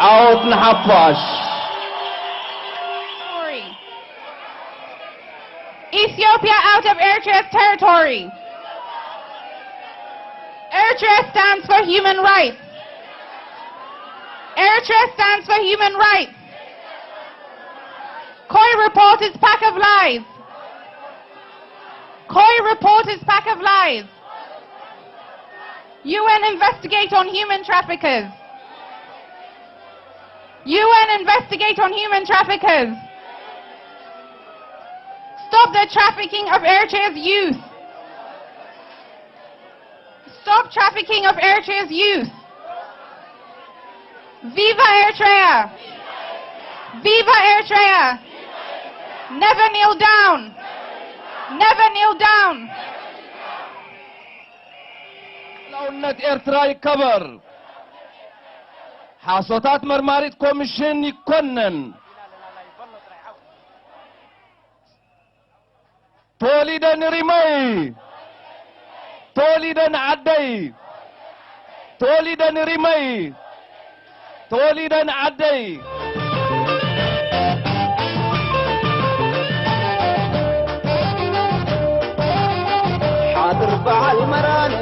ዓወት ንሓፋሽ። Ethiopia out of Eritrea's territory. Eritrea stands for human rights. Eritrea stands for human rights. Koi report is pack of lies. Koi report is pack of lies. U N investigate on human traffickers. U N investigate on human traffickers. Stop the trafficking of Eritrea's youth. Stop trafficking of Eritrea's youth. Viva Eritrea! Viva Eritrea! Never kneel down! Never kneel down! ልኡላውነት ኤርትራ ይከበር። ሓሶታት መርማሪት ኮሚሽን ይኮነን። ተወሊደ ንሪመይ፣ ተወሊደ ንዓደይ፣ ተወሊደ ንሪመይ፣ ተወሊደ ንዓደይ። ሓጥር በዓል መራን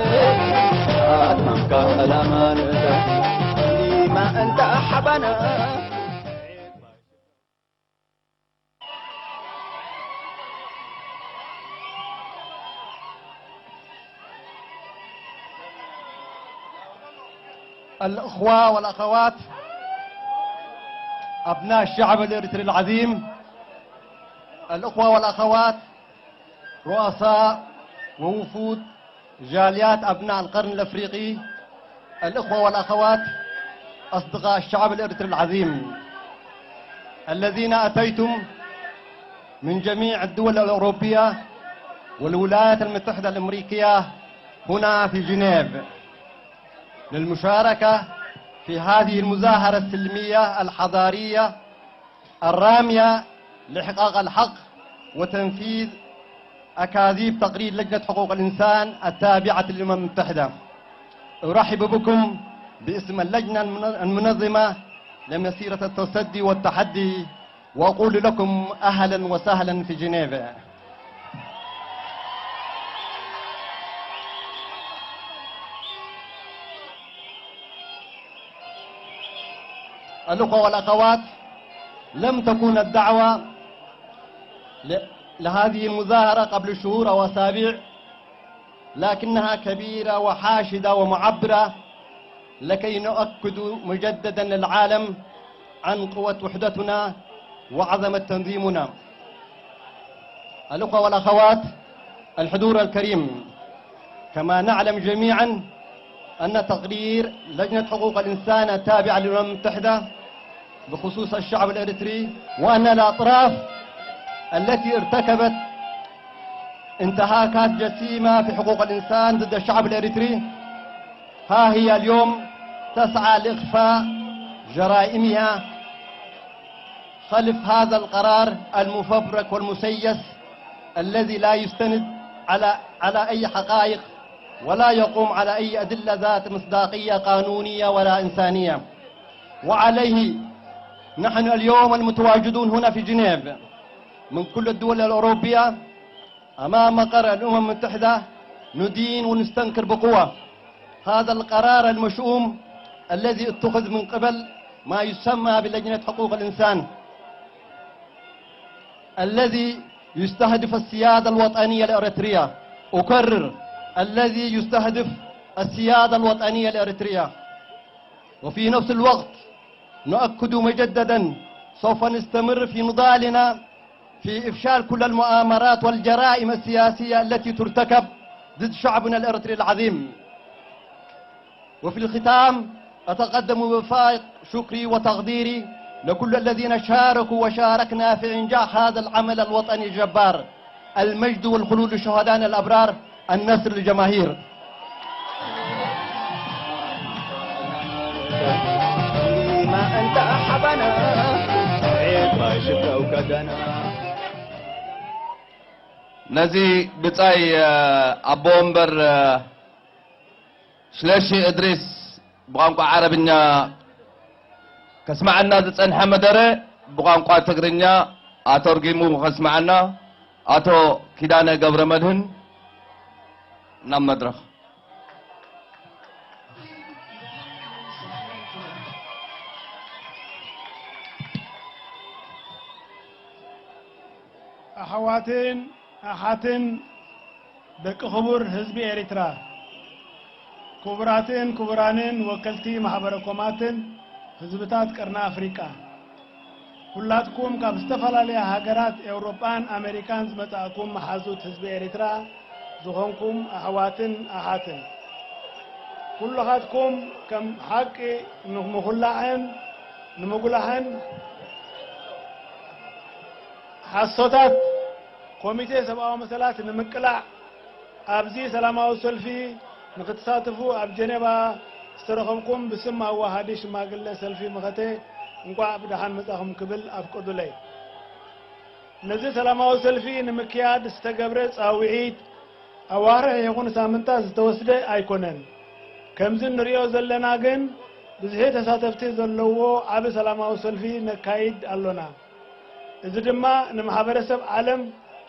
ኣትማምካ ሰላማን ሊማ እንተ ሓባና الأخوة والأخوات، أبناء الشعب الإريتري العظيم، الأخوة والأخوات، رؤساء ووفود جاليات أبناء القرن الأفريقي، الأخوة والأخوات، أصدقاء الشعب الإريتري العظيم الذين أتيتم من جميع الدول الأوروبية والولايات المتحدة الأمريكية هنا في جنيف للمشاركة في هذه المظاهرة السلمية الحضارية الرامية لإحقاق الحق وتنفيذ أكاذيب تقرير لجنة حقوق الإنسان التابعة للأمم المتحدة. أرحب بكم باسم اللجنة المن-، المنظمة لمسيرة التصدي والتحدي، وأقول لكم أهلا وسهلا في جنيف. الأخوة والأخوات، لم تكن الدعوة ل-، لهذه المظاهرة قبل شهور أو أسابيع، لكنها كبيرة وحاشدة ومعبرة لكي نؤكد مجددا للعالم عن قوة وحدتنا وعظمة تنظيمنا. الأخوة والأخوات، الحضور الكريم، كما نعلم جميعا أن تقرير لجنة حقوق الإنسان التابعة للأمم المتحدة بخصوص الشعب الإريتري وأن الأطراف التي ارتكبت انتهاكات جسيمة في حقوق الإنسان ضد الشعب الإريتري ها هي اليوم تسعى لإخفاء جرائمها خلف هذا القرار المفبرك والمسيس الذي لا يستند على على أي حقائق، ولا يقوم على أي أدلة ذات مصداقية قانونية ولا إنسانية. وعليه نحن اليوم المتواجدون هنا في جنيف من كل الدول الأوروبية أمام مقر الأمم المتحدة ندين ونستنكر بقوة هذا القرار المشؤوم الذي اتخذ من قبل ما يسمى بلجنة حقوق الإنسان، الذي يستهدف السيادة الوطنية الإريترية. أكرر، الذي يستهدف السيادة الوطنية الإريترية. وفي نفس الوقت نؤكد مجددا، سوف نستمر في نضالنا في إفشال كل المؤامرات والجرائم السياسية التي ترتكب ضد شعبنا الإريتري العظيم. وفي الختام، أتقدم بفائق شكري وتقديري لكل الذين شاركوا وشاركنا في إنجاح هذا العمل الوطني الجبار. المجد والخلود لشهدائنا الأبرار، النصر للجماهير. ነዚ ብጻይ ኣቦ ወንበር ሽለሺ እድሪስ ብቋንቋ ዓረብኛ ከስማዓና ዝጸንሐ መደረ ብቋንቋ ትግርኛ ኣተርጊሙ ከስማዓና ኣቶ ኪዳነ ገብረመድህን ናብ መድረኽ። ኣሕዋትን ኣሓትን ደቂ ክቡር ህዝቢ ኤሪትራ፣ ክቡራትን ክቡራንን ወከልቲ ማሕበረ ኮማትን ህዝብታት ቀርኒ ኣፍሪቃ፣ ኩላትኩም ካብ ዝተፈላለያ ሃገራት ኤውሮጳን ኣሜሪካን ዝመጻእኩም መሓዙት ህዝቢ ኤሪትራ ዝኾንኩም ኣሕዋትን ኣሓትን፣ ኩልኻትኩም ከም ሓቂ ንምኹላዕን ንምጉላሕን ሓሶታት ኮሚቴ ሰብኣዊ መሰላት ንምቅላዕ ኣብዚ ሰላማዊ ሰልፊ ንክትሳተፉ ኣብ ጀኔቫ ዝተረኸብኩም ብስም ኣዋሃዲ ሽማግለ ሰልፊ መኸተ እንቋዕ ብደሓን መጻኹም ክብል ኣፍቅዱለይ። ነዚ ሰላማዊ ሰልፊ ንምክያድ ዝተገብረ ጻውዒት ኣዋርሕ ይኹን ሳምንታት ዝተወስደ ኣይኮነን። ከምዚ እንሪኦ ዘለና ግን ብዝሒ ተሳተፍቲ ዘለዎ ዓቢ ሰላማዊ ሰልፊ ነካይድ ኣሎና። እዚ ድማ ንማሕበረሰብ ዓለም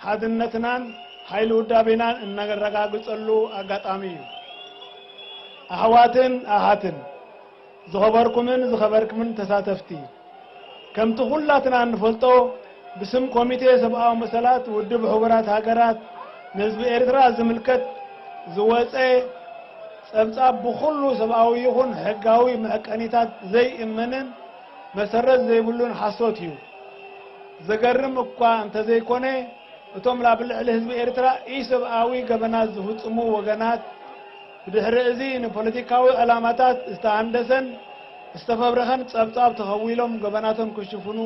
ሓድነትናን ሓይሊ ውዳቤናን እነረጋግጸሉ ኣጋጣሚ እዩ። ኣሕዋትን ኣሓትን፣ ዝኸበርኩምን ዝኸበርክምን ተሳተፍቲ፣ ከምቲ ኩላትና እንፈልጦ ብስም ኮሚቴ ሰብኣዊ መሰላት ውድብ ሕቡራት ሃገራት ንህዝቢ ኤርትራ ዝምልከት ዝወጸ ጸብጻብ ብኹሉ ሰብኣዊ ይኹን ሕጋዊ መዐቀኒታት ዘይእመንን መሰረት ዘይብሉን ሓሶት እዩ። ዘገርም እኳ እንተዘይኮነ፣ እቶም ኣብ ልዕሊ ህዝቢ ኤርትራ ኢሰብኣዊ ገበናት ዝፍጽሙ ወገናት ብድሕሪ እዚ ንፖለቲካዊ ዕላማታት ዝተሃንደሰን ዝተፈብረኸን ጸብጻብ ተኸዊሎም ገበናቶም ክሽፍኑ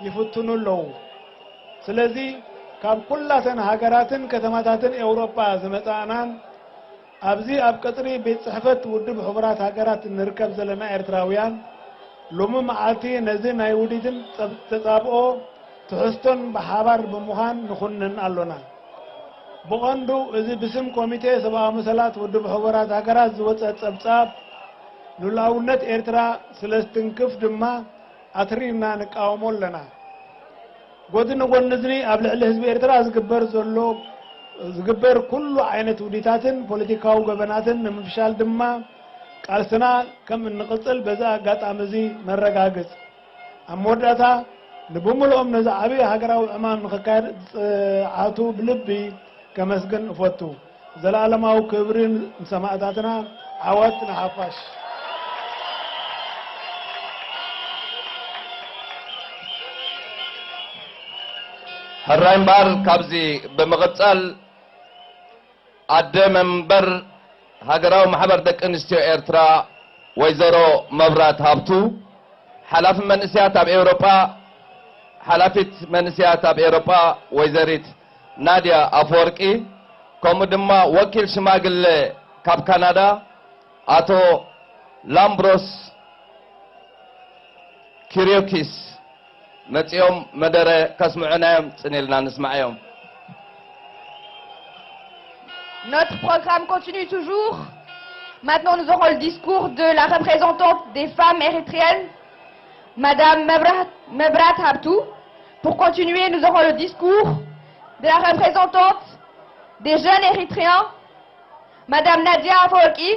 ይፍትኑ ኣለዉ። ስለዚ ካብ ኩላተን ሃገራትን ከተማታትን ኤውሮጳ ዝመጻእናን ኣብዚ ኣብ ቀጽሪ ቤት ጽሕፈት ውድብ ሕቡራት ሃገራት እንርከብ ዘለና ኤርትራውያን፣ ሎሚ መዓልቲ ነዚ ናይ ውዲትን ጸብ- ተጻብኦ ትሕዝቶን ብሓባር ብምዃን ንኹንን ኣሎና። ብቐንዱ እዚ ብስም ኮሚቴ ሰብኣዊ መሰላት ውድብ ሕቡራት ሃገራት ዝወጸ ጸብጻብ ንሉኣውነት ኤርትራ ስለ ዝትንክፍ ድማ ኣትሪርና ንቃወሞ ኣለና። ጎድኒ ጎድኒ እዝኒ ኣብ ልዕሊ ህዝቢ ኤርትራ ዝግበር ዘሎ ዝግበር ኩሉ ዓይነት ውዲታትን ፖለቲካዊ ገበናትን ንምፍሻል ድማ ቃልስና ከም እንቕጽል በዚ ኣጋጣሚ እዚ ነረጋግጽ። ኣብ መወዳእታ ንብምልኦም ነዚ ዓቢ ሃገራዊ ዕማም ንኽካየድ ዝጸዓቱ ብልቢ ከመስግን እፈቱ። ዘላለማዊ ክብሪ ንሰማእታትና። ዓወት ንሓፋሽ። ሕራይ እምበኣር ካብዚ ብምቕጻል ኣደ መንበር ሃገራዊ ማሕበር ደቂ ኣንስትዮ ኤርትራ ወይዘሮ መብራት ሃብቱ፣ ሓላፊ መንእስያት ኣብ ኤውሮጳ ሓላፊት መንእስያት ኣብ ኤውሮጳ ወይዘሪት ናድያ ኣፈወርቂ፣ ከምኡ ድማ ወኪል ሽማግለ ካብ ካናዳ ኣቶ ላምብሮስ ኪርዮኪስ መጺኦም መደረ ከስምዑና እዮም። ጽን ኢልና ንስማዓዮም። Notre programme continue toujours. Maintenant, nous aurons le discours de la représentante des femmes érythréennes, Madame Mebrat, Mebrat Habtou. Pour continuer, nous aurons le discours de la représentante des jeunes érythréens, Madame Nadia Aforki.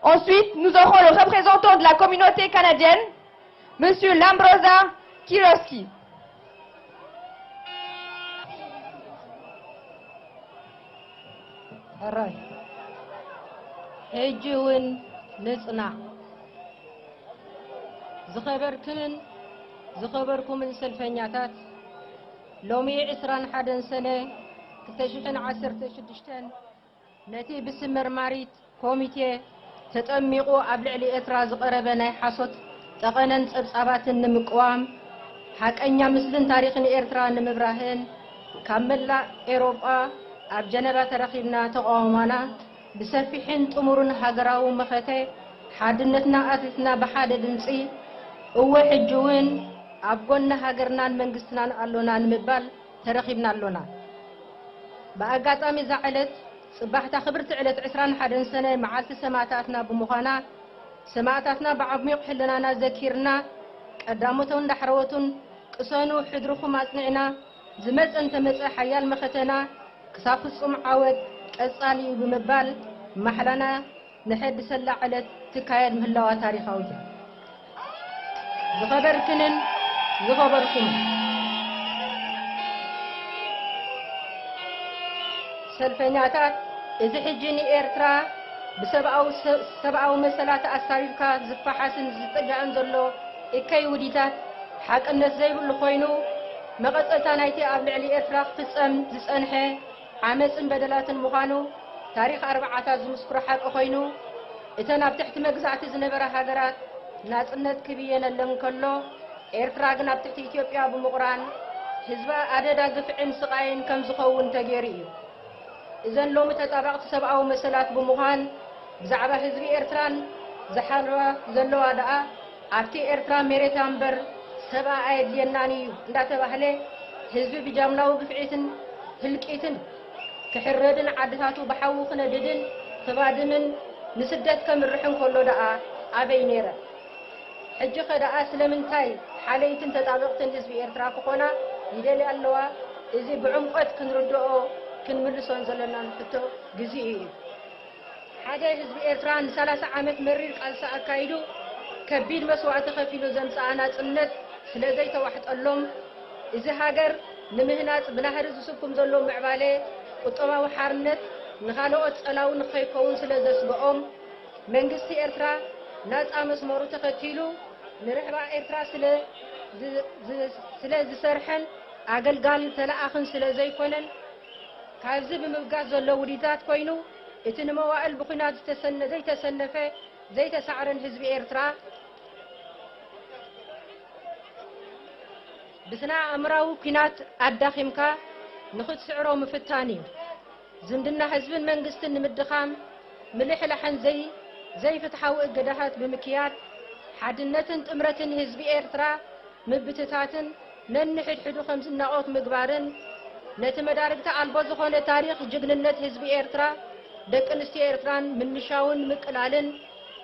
Ensuite, nous aurons le représentant de la communauté canadienne, Monsieur Lambroza Kiroski. ሕራይ ሕጂ እውን ንጽናዕ። ዝኸበርክንን ዝኸበርኩምን ሰልፈኛታት፣ ሎሚ ዕስራን ሓደን ሰነ ክልተ ሽሕን ዓሰርተ ሽዱሽተን ነቲ ብስም መርማሪት ኮሚቴ ተጠሚቑ ኣብ ልዕሊ ኤርትራ ዝቐረበ ናይ ሓሶት ጠቐነን ጸብጻባትን ንምቅዋም፣ ሓቀኛ ምስልን ታሪኽን ኤርትራ ንምብራህን፣ ካብ መላእ ኤውሮጳ ኣብ ጀነቫ ተረኺብና ተቓውሞና ብሰፊሕን ጥሙርን ሃገራዊ መኸተ ሓድነትና ኣትሪትና ብሓደ ድምጺ፣ እወ ሕጂ እውን ኣብ ጎኒ ሃገርናን መንግስትናን ኣሎና ንምባል ተረኺብና ኣሎና። ብኣጋጣሚ እዛ ዕለት ጽባሕታ ክብርቲ ዕለት ዕስራን ሓደን ሰነ መዓልቲ ሰማእታትና ብምዃና፣ ሰማእታትና ብዓሚቕ ሕልናና ዘኪርና፣ ቀዳሞቶን ዳሕረዎቱን ቅሰኑ ሕድርኹም ኣጽኒዕና፣ ዝመጸ እንተመጸ ሓያል መኸተና ክሳብ ፍጹም ዓወት ቀጻሊ እዩ ብምባል ማሕላና ነሐድሰላ ዕለት ትካየድ ምህላዋ ታሪኻዊት እያ። ዝኸበርክንን ዝኸበርኩምን ሰልፈኛታት፣ እዚ ሕጂ ንኤርትራ ብሰብኣዊ ሰ-፣ ሰብኣዊ መሰላት ኣሳቢብካ ዝፈሓስን ዝጽጋዕን ዘሎ እከይ ውዲታት ሓቅነት ዘይብሉ ኮይኑ፣ መቐጸልታ ናይቲ ኣብ ልዕሊ ኤርትራ ክፍጸም ዝጸንሐ ዓመጽን በደላትን ምዃኑ ታሪኽ ኣርብዓታት ዝምስክሮ ሓቂ ኮይኑ፣ እተን ኣብ ትሕቲ መግዛእቲ ዝነበራ ሃገራት ናጽነት ክብየነለን ከሎ፣ ኤርትራ ግን ኣብ ትሕቲ ኢትዮጵያ ብምቑራን ህዝባ ኣደዳ ግፍዕን ስቓይን ከም ዝኸውን ተገይሩ እዩ። እዘን ሎሚ ተጣባቕቲ ሰብኣዊ መሰላት ብምዃን ብዛዕባ ህዝቢ ኤርትራን ዝሓልዋ ዘለዋ ደኣ ኣብቲ ኤርትራ ሜሬታ እምበር ሰብኣ ኣየድልየናን እዩ እንዳተባህለ ህዝቢ ብጃምላዊ ግፍዒትን ህልቂትን ክሕረድን ዓድታቱ ብሓዊ ክነድድን ክባድምን ንስደት ከምርሕን ከሎ ደኣ ኣበይ ነይረ? ሕጂ ኸ ደኣ ስለምንታይ ሓለይትን ተጣበቕትን ህዝቢ ኤርትራ ክኾና ይደልያ ኣለዋ? እዚ ብዕምቆት ክንርድኦ ክንምልሶን ዘለናን ሕቶ ግዜኡ እዩ። ሓደ ህዝቢ ኤርትራ ንሰላሳ ዓመት መሪር ቃልሲ ኣካይዱ ከቢድ መስዋእቲ ከፊሉ ዘምጽኣ ናጽነት ስለ ዘይተዋሕጠሎም፣ እዚ ሃገር ንምህናጽ ብናህሪ ዝስኩም ዘሎ ምዕባለ ቁጠባዊ ሓርነት ንኻልኦት ጸላዊ ንኸይከውን ስለ ዘስግኦም፣ መንግስቲ ኤርትራ ናጻ መስመሩ ተኸቲሉ ንርሕባ ኤርትራ ስለ ዝ-፣ ዝ-፣ ስለ ዝሰርሐን ኣገልጋልን ተለኣኽን ስለ ዘይኮነን፣ ካብዚ ብምብጋስ ዘሎ ውዲታት ኮይኑ፣ እቲ ንመዋእል ብኲናት ዝተሰነ-፣ ዘይተሰነፈ፣ ዘይተሳዕረን ህዝቢ ኤርትራ፣ ብስነ ኣእምራዊ ኲናት ኣዳኺምካ ንኽትስዕሮ ምፍታን እዩ። ዝምድና ህዝብን መንግስትን ንምድኻም፣ ምልሕላሕን ዘይ-፣ ዘይፍትሓዊ እገዳታት ብምክያድ፣ ሓድነትን ጥምረትን ህዝቢ ኤርትራ ምብትታትን ነንሕድሕዱ ከም ዝናቖት ምግባርን፣ ነቲ መዳርግቲ ኣልቦ ዝኾነ ታሪኽ ጅግንነት ህዝቢ ኤርትራ፣ ደቂ ኣንስትዮ ኤርትራን ምንሻውን ምቅላልን፣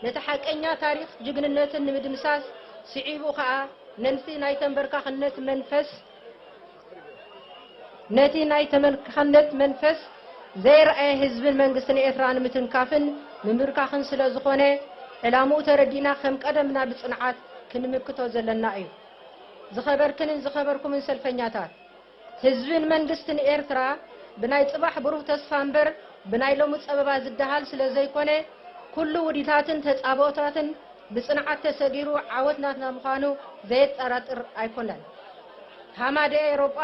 ነቲ ሓቀኛ ታሪኽ ጅግንነትን ንምድምሳስ፣ ስዒቡ ኸኣ ነቲ ናይ ተንበርካኽነት መንፈስ፣ ነቲ ናይ ተመልካኽነት መንፈስ ዘየርኣየ ህዝብን መንግስትን ኤርትራ ንምትንካፍን ምምብርካኽን ስለ ዝኾነ፣ ዕላምኡ ተረዲእና ከም ቀደምና ብጽንዓት ክንምክቶ ዘለና እዩ። ዝኸበርክንን ዝኸበርኩምን ሰልፈኛታት፣ ህዝብን መንግስትን ኤርትራ ብናይ ጽባሕ ብሩህ ተስፋ እምበር ብናይ ሎሚ ጸበባ ዝደሃል ስለ ዘይኮነ፣ ኩሉ ውዲታትን ተጻብኦታትን ብጽንዓት ተሰጊሩ ዓወት ናትና ምዃኑ ዘየጠራጥር ኣይኮነን። ሃማደ ኤውሮጳ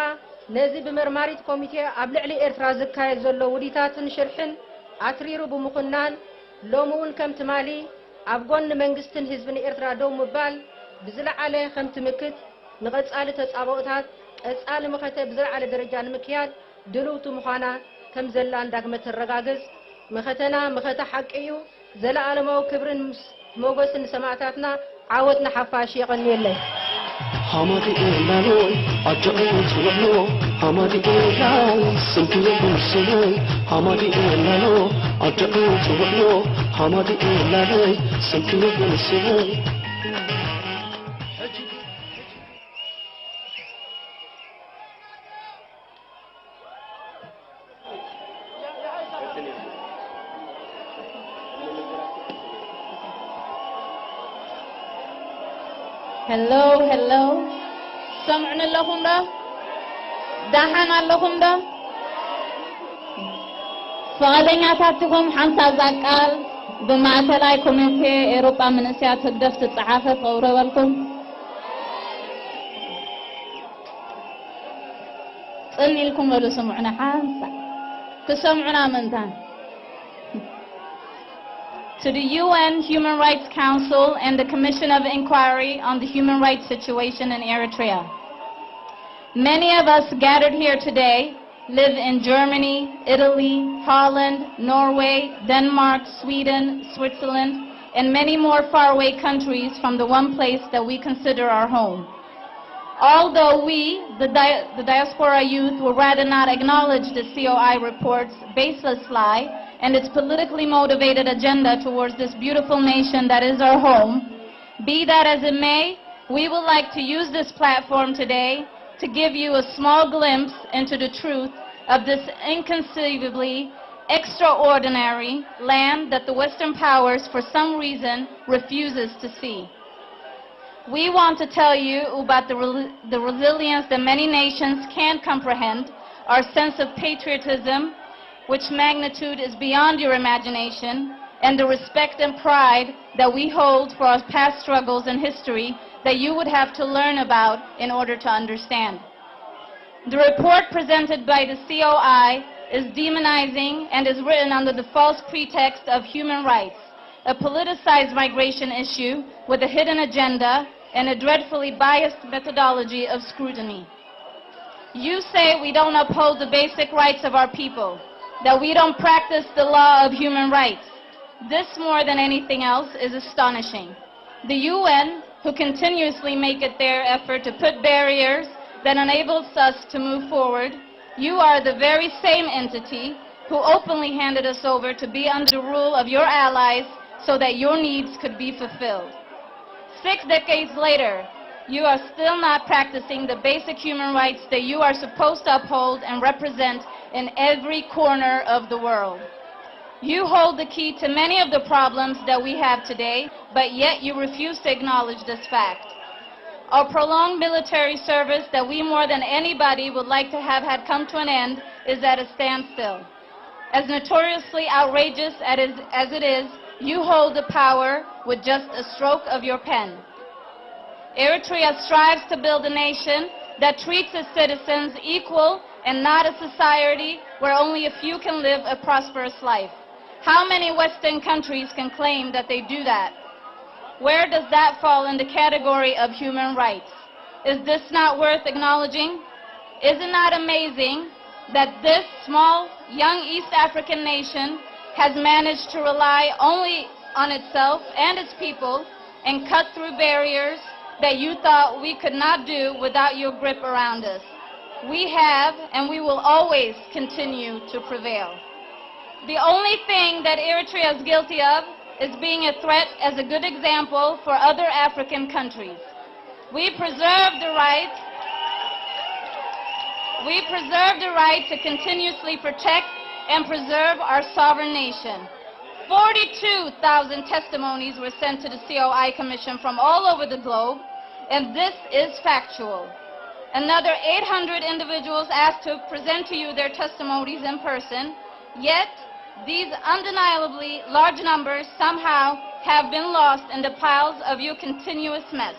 ነዚ ብመርማሪት ኮሚቴ ኣብ ልዕሊ ኤርትራ ዝካየድ ዘሎ ውዲታትን ሽርሕን ኣትሪሩ ብምኹናን፣ ሎሚ እውን ከም ትማሊ ኣብ ጎኒ መንግስትን ህዝብን ኤርትራ ደው ምባል ብዝለዓለ ከም ትምክት፣ ንቐጻሊ ተጻብኦታት ቀጻሊ መኸተ ብዝለዓለ ደረጃ ንምክያድ ድልውቲ ምዃና ከም ዘላን ዳግመ ተረጋግጽ። መኸተና መኸተ ሓቂ እዩ። ዘለኣለማዊ ክብርን ምስ-፣ ሞገስን ንሰማእታትና። ዓወት ንሓፋሽ። የቐንየለይ። ሃማዲኤ ላሎይ ኣጆ ዕውት ውዕሎ፣ ሃማዲኤ ላሎይ ስንክዮ ብምስሎይ፣ ሃማዲኤ ላሎ ኣጆ ዕውት ውዕሎ፣ ሃማዲኤ ላሎይ ስንክዮ ብምስሎይ። ሄሎ ሄሎ፣ ሰምዑኒ ኣለኹም ዶ? ደሓን ኣለኹም ዶ? ፍቓደኛታት ኢኹም ሓንሳብ እዛ ቃል ብማእከላይ ኮሚቴ ኤውሮጳ መንእሰያት ህግደፍ ዝጸሓፈ ክቕርበልኩም? ጽን ኢልኩም በሉ ስምዑና ሓንሳብ። ክሰምዑና ምእንታን። To the U N Human Rights Council and the Commission of Inquiry on the Human Rights Situation in Eritrea. Many of us gathered here today live in Germany, Italy, Holland, Norway, Denmark, Sweden, Switzerland, and many more faraway countries from the one place that we consider our home. Although we, the, di- the diaspora youth, would rather not acknowledge the C O I report's baseless lie and its politically motivated agenda towards this beautiful nation that is our home, be that as it may, we would like to use this platform today to give you a small glimpse into the truth of this inconceivably extraordinary land that the Western powers, for some reason, refuses to see. We want to tell you about the, rel- the resilience that many nations can't comprehend, our sense of patriotism, which magnitude is beyond your imagination, and the respect and pride that we hold for our past struggles and history that you would have to learn about in order to understand. The report presented by the C O I is demonizing and is written under the false pretext of human rights, a politicized migration issue with a hidden agenda and a dreadfully biased methodology of scrutiny. You say we don't uphold the basic rights of our people, that we don't practice the law of human rights. This, more than anything else, is astonishing. The U N, who continuously make it their effort to put barriers that enables us to move forward, you are the very same entity who openly handed us over to be under the rule of your allies so that your needs could be fulfilled. Six decades later, you are still not practicing the basic human rights that you are supposed to uphold and represent in every corner of the world. You hold the key to many of the problems that we have today, but yet you refuse to acknowledge this fact. Our prolonged military service that we more than anybody would like to have had come to an end is at a standstill. As notoriously outrageous as it is, as it is, you hold the power with just a stroke of your pen. Eritrea strives to build a nation that treats its citizens equal and not a society where only a few can live a prosperous life. How many Western countries can claim that they do that? Where does that fall in the category of human rights? Is this not worth acknowledging? Is it not amazing that this small, young East African nation has managed to rely only on itself and its people and cut through barriers that you thought we could not do without your grip around us? We have, and we will always continue to prevail. The only thing that Eritrea is guilty of is being a threat as a good example for other African countries. We preserve the right, we preserve the right to continuously protect and preserve our sovereign nation. Forty-two thousand testimonies were sent to the C O I Commission from all over the globe, and this is factual. Another eight hundred individuals asked to present to you their testimonies in person, yet these undeniably large numbers somehow have been lost in the piles of your continuous mess.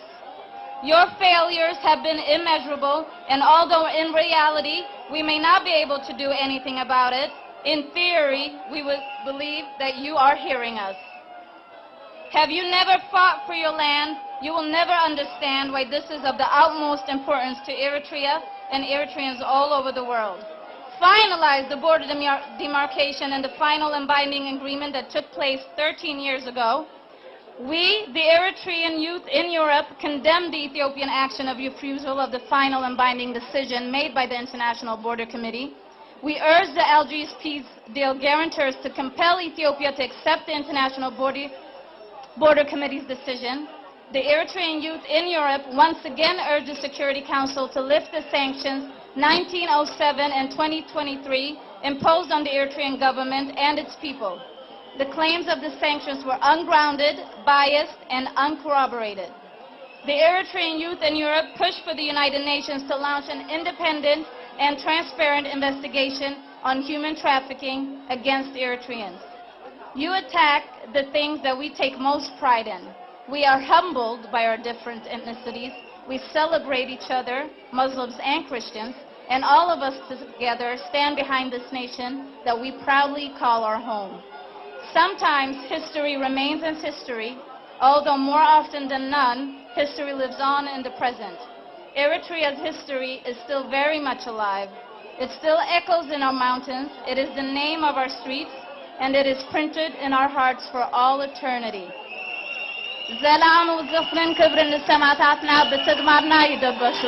Your failures have been immeasurable, and although in reality we may not be able to do anything about it, in theory we would believe that you are hearing us. Have you never fought for your land? You will never understand why this is of the utmost importance to Eritrea and Eritreans all over the world. Finalize the border demar- demarcation and the final and binding agreement that took place thirteen years ago. We, the Eritrean youth in Europe, condemn the Ethiopian action of refusal of the final and binding decision made by the International Border Committee. We urge the Algiers peace deal guarantors to compel Ethiopia to accept the International Border, Border Committee's decision. The Eritrean youth in Europe once again urge the Security Council to lift the sanctions nineteen oh seven and twenty twenty-three imposed on the Eritrean government and its people. The claims of the sanctions were ungrounded, biased, and uncorroborated. The Eritrean youth in Europe push for the United Nations to launch an independent and transparent investigation on human trafficking against Eritreans. You attack the things that we take most pride in. We are humbled by our different ethnicities. We celebrate each other, Muslims and Christians, and all of us together stand behind this nation that we proudly call our home. Sometimes history remains as history, although more often than none, history lives on in the present. Eritrea's history is still very much alive. It still echoes in our mountains. It is the name of our streets, and it is printed in our hearts for all eternity. ዘላን ውዝኽትን ክብርን ንሰማእታትና ብተግባርና ይደበሱ።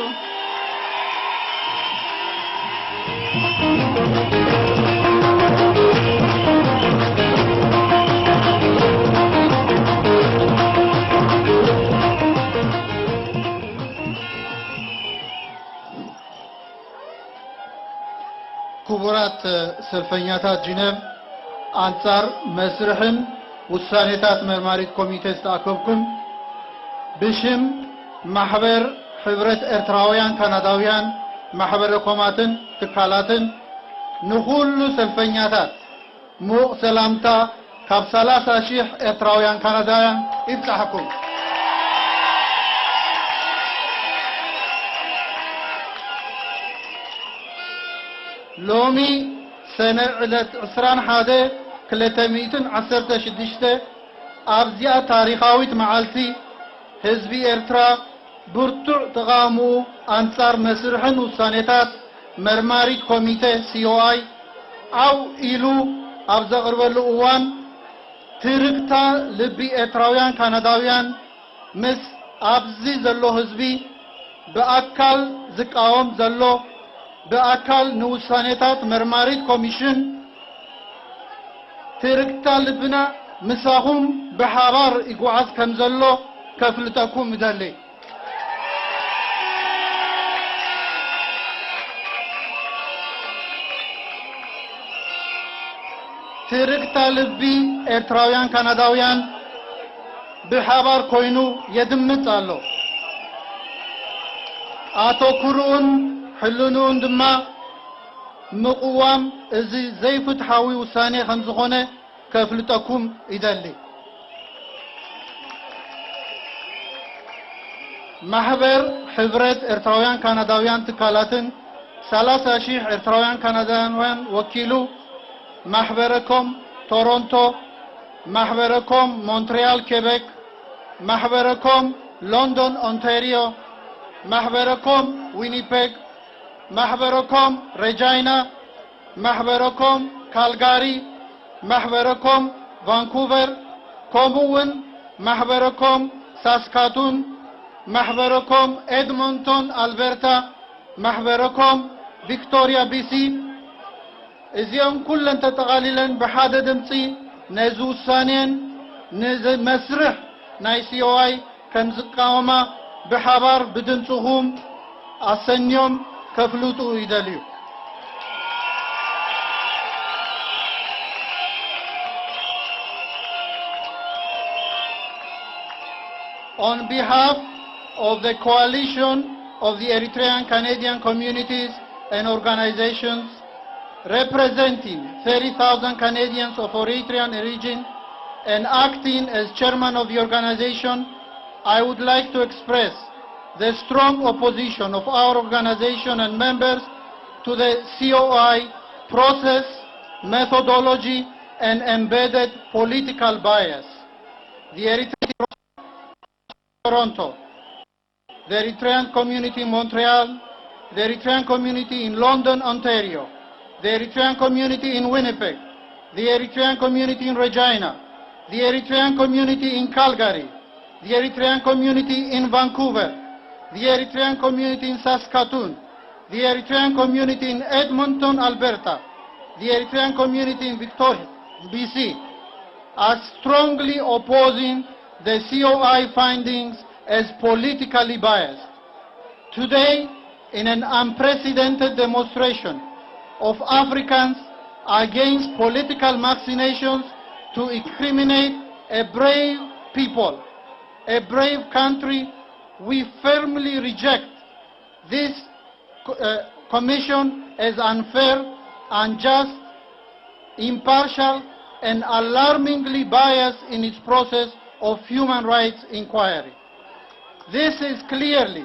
ክቡራት ሰልፈኛታት ጂነቭ፣ ኣንጻር መስርሕን ውሳኔታት መርማሪት ኮሚቴ ዝተኣከብኩም፣ ብሽም ማሕበር ሕብረት ኤርትራውያን ካናዳውያን ማሕበረ ኮማትን ትካላትን፣ ንኹሉ ሰልፈኛታት ምዉቕ ሰላምታ ካብ ሰላሳ ሺሕ ኤርትራውያን ካናዳውያን ይብጻሕኩም። ሎሚ ሰነ ዕለት ዕስራን ሓደ ክልተ ሚእትን ዓሰርተ ሽዱሽተ ኣብዚኣ ታሪኻዊት መዓልቲ ህዝቢ ኤርትራ ብርቱዕ ተቓውምኡ ኣንጻር መስርሕን ውሳኔታት መርማሪት ኮሚቴ ሲኦኣይ ዓው ኢሉ ኣብ ዘቕርበሉ እዋን፣ ትርግታ ልቢ ኤርትራውያን ካናዳውያን ምስ ኣብዚ ዘሎ ህዝቢ ብኣካል ዝቃወም ዘሎ፣ ብኣካል ንውሳኔታት መርማሪት ኮሚሽን ትርግታ ልብና ምሳኹም ብሓባር ይጓዓዝ ከም ዘሎ ከፍልጠኩም እደሊ። ትርግታ ልቢ ኤርትራውያን ካናዳውያን ብሓባር ኮይኑ የድምጽ ኣሎ። ኣተኩርኡን ሕልንኡን ድማ ምቕዋም እዚ ዘይፍትሓዊ ውሳኔ ከም ዝኾነ ከፍልጠኩም ይደሊ። ማሕበር ሕብረት ኤርትራውያን ካናዳውያን ትካላትን ሰላሳ ሺሕ ኤርትራውያን ካናዳውያን ወኪሉ፣ ማሕበረ ኮም ቶሮንቶ፣ ማሕበረ ኮም ሞንትሪያል ኬቤክ፣ ማሕበረ ኮም ሎንዶን ኦንታሪዮ፣ ማሕበረ ኮም ዊኒፔግ፣ ማሕበረ ኮም ሬጃይና፣ ማሕበረ ኮም ካልጋሪ፣ ማሕበረ ኮም ቫንኩቨር፣ ከምኡ እውን ማሕበረ ኮም ሳስካቱን፣ ማሕበረ ኮም ኤድሞንቶን ኣልበርታ፣ ማሕበረ ኮም ቪክቶርያ ቢሲ፣ እዚኦም ኩለን ተጠቓሊለን ብሓደ ድምፂ ነዚ ውሳኔን ነዚ መስርሕ ናይ ሲኦኣይ ከም ዝቃወማ ብሓባር ብድምፅኹም ኣሰንዮም ከፍልጡ ይደልዩ። On behalf of the Coalition of the Eritrean Canadian Communities and Organizations, representing thirty thousand Canadians of Eritrean origin and acting as chairman of the organization, I would like to express the strong opposition of our organization and members to the C O I process, methodology, and embedded political bias. The Eritrean Toronto, the Eritrean community in Montreal, the Eritrean community in London, Ontario, the Eritrean community in Winnipeg, the Eritrean community in Regina, the Eritrean community in Calgary, the Eritrean community in Vancouver, the Eritrean community in Saskatoon, the Eritrean community in Edmonton, Alberta, the Eritrean community in Victoria, B C, are strongly opposing the C O I findings as politically biased. Today, in an unprecedented demonstration of Africans against political machinations to incriminate a brave people, a brave country, we firmly reject this co- uh, commission as unfair, unjust, impartial, and alarmingly biased in its process of human rights inquiry. This is clearly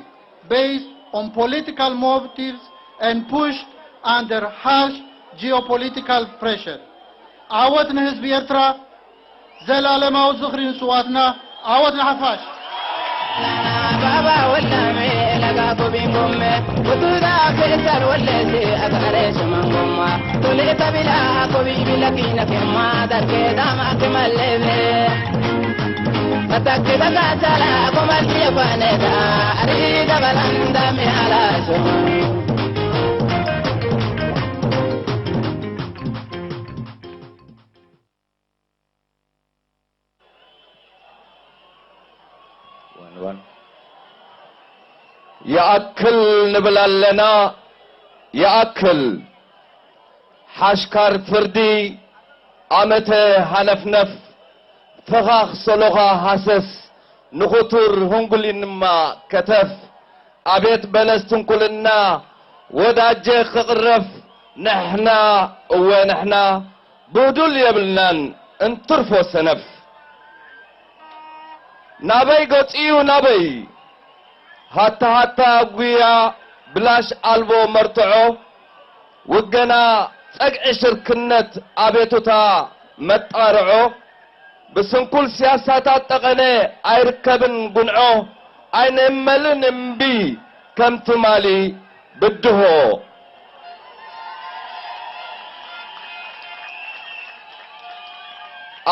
based on political motives and pushed under harsh geopolitical pressure. ዓወት ንህዝቢ ኤርትራ! ዘላለማዊ ዝኽሪ ንስዋትና! ዓወት ንሓፋሽ! Baba wallame laga ko bingome. Kutuda ke sar walle se agare shamangoma. Tole tabila ko bi bila kina ke ma da ke dama ke malebe. Atake daga sala ko malti faneta. Ari da balanda me ala shoma. ይኣክል ንብል ኣለና፣ ይኣክል። ሓሽካር ፍርዲ ኣመተ ሃነፍነፍ፣ ፈኻኽ ሰሎኻ ሃሰስ፣ ንኽቱር ህንጉሊንማ ከተፍ። ኣቤት በለስ ትንኩልና፣ ወዳጀ ክቕረፍ፣ ንሕና፣ እወ ንሕና፣ ብህዱል የብልናን እንትርፎ ሰነፍ። ናበይ ገጹ እዩ ናበይ? ሃታ ሃታ ጉያ ብላሽ ኣልቦ መርትዖ፣ ውገና ጸግዒ ሽርክነት ኣቤቱታ መጣርዖ፣ ብስንኩል ስያሳታት ጠቐነ ኣይርከብን ጉንዖ፣ ኣይንእመልን እምቢ ከም ትማሊ ብድሆ።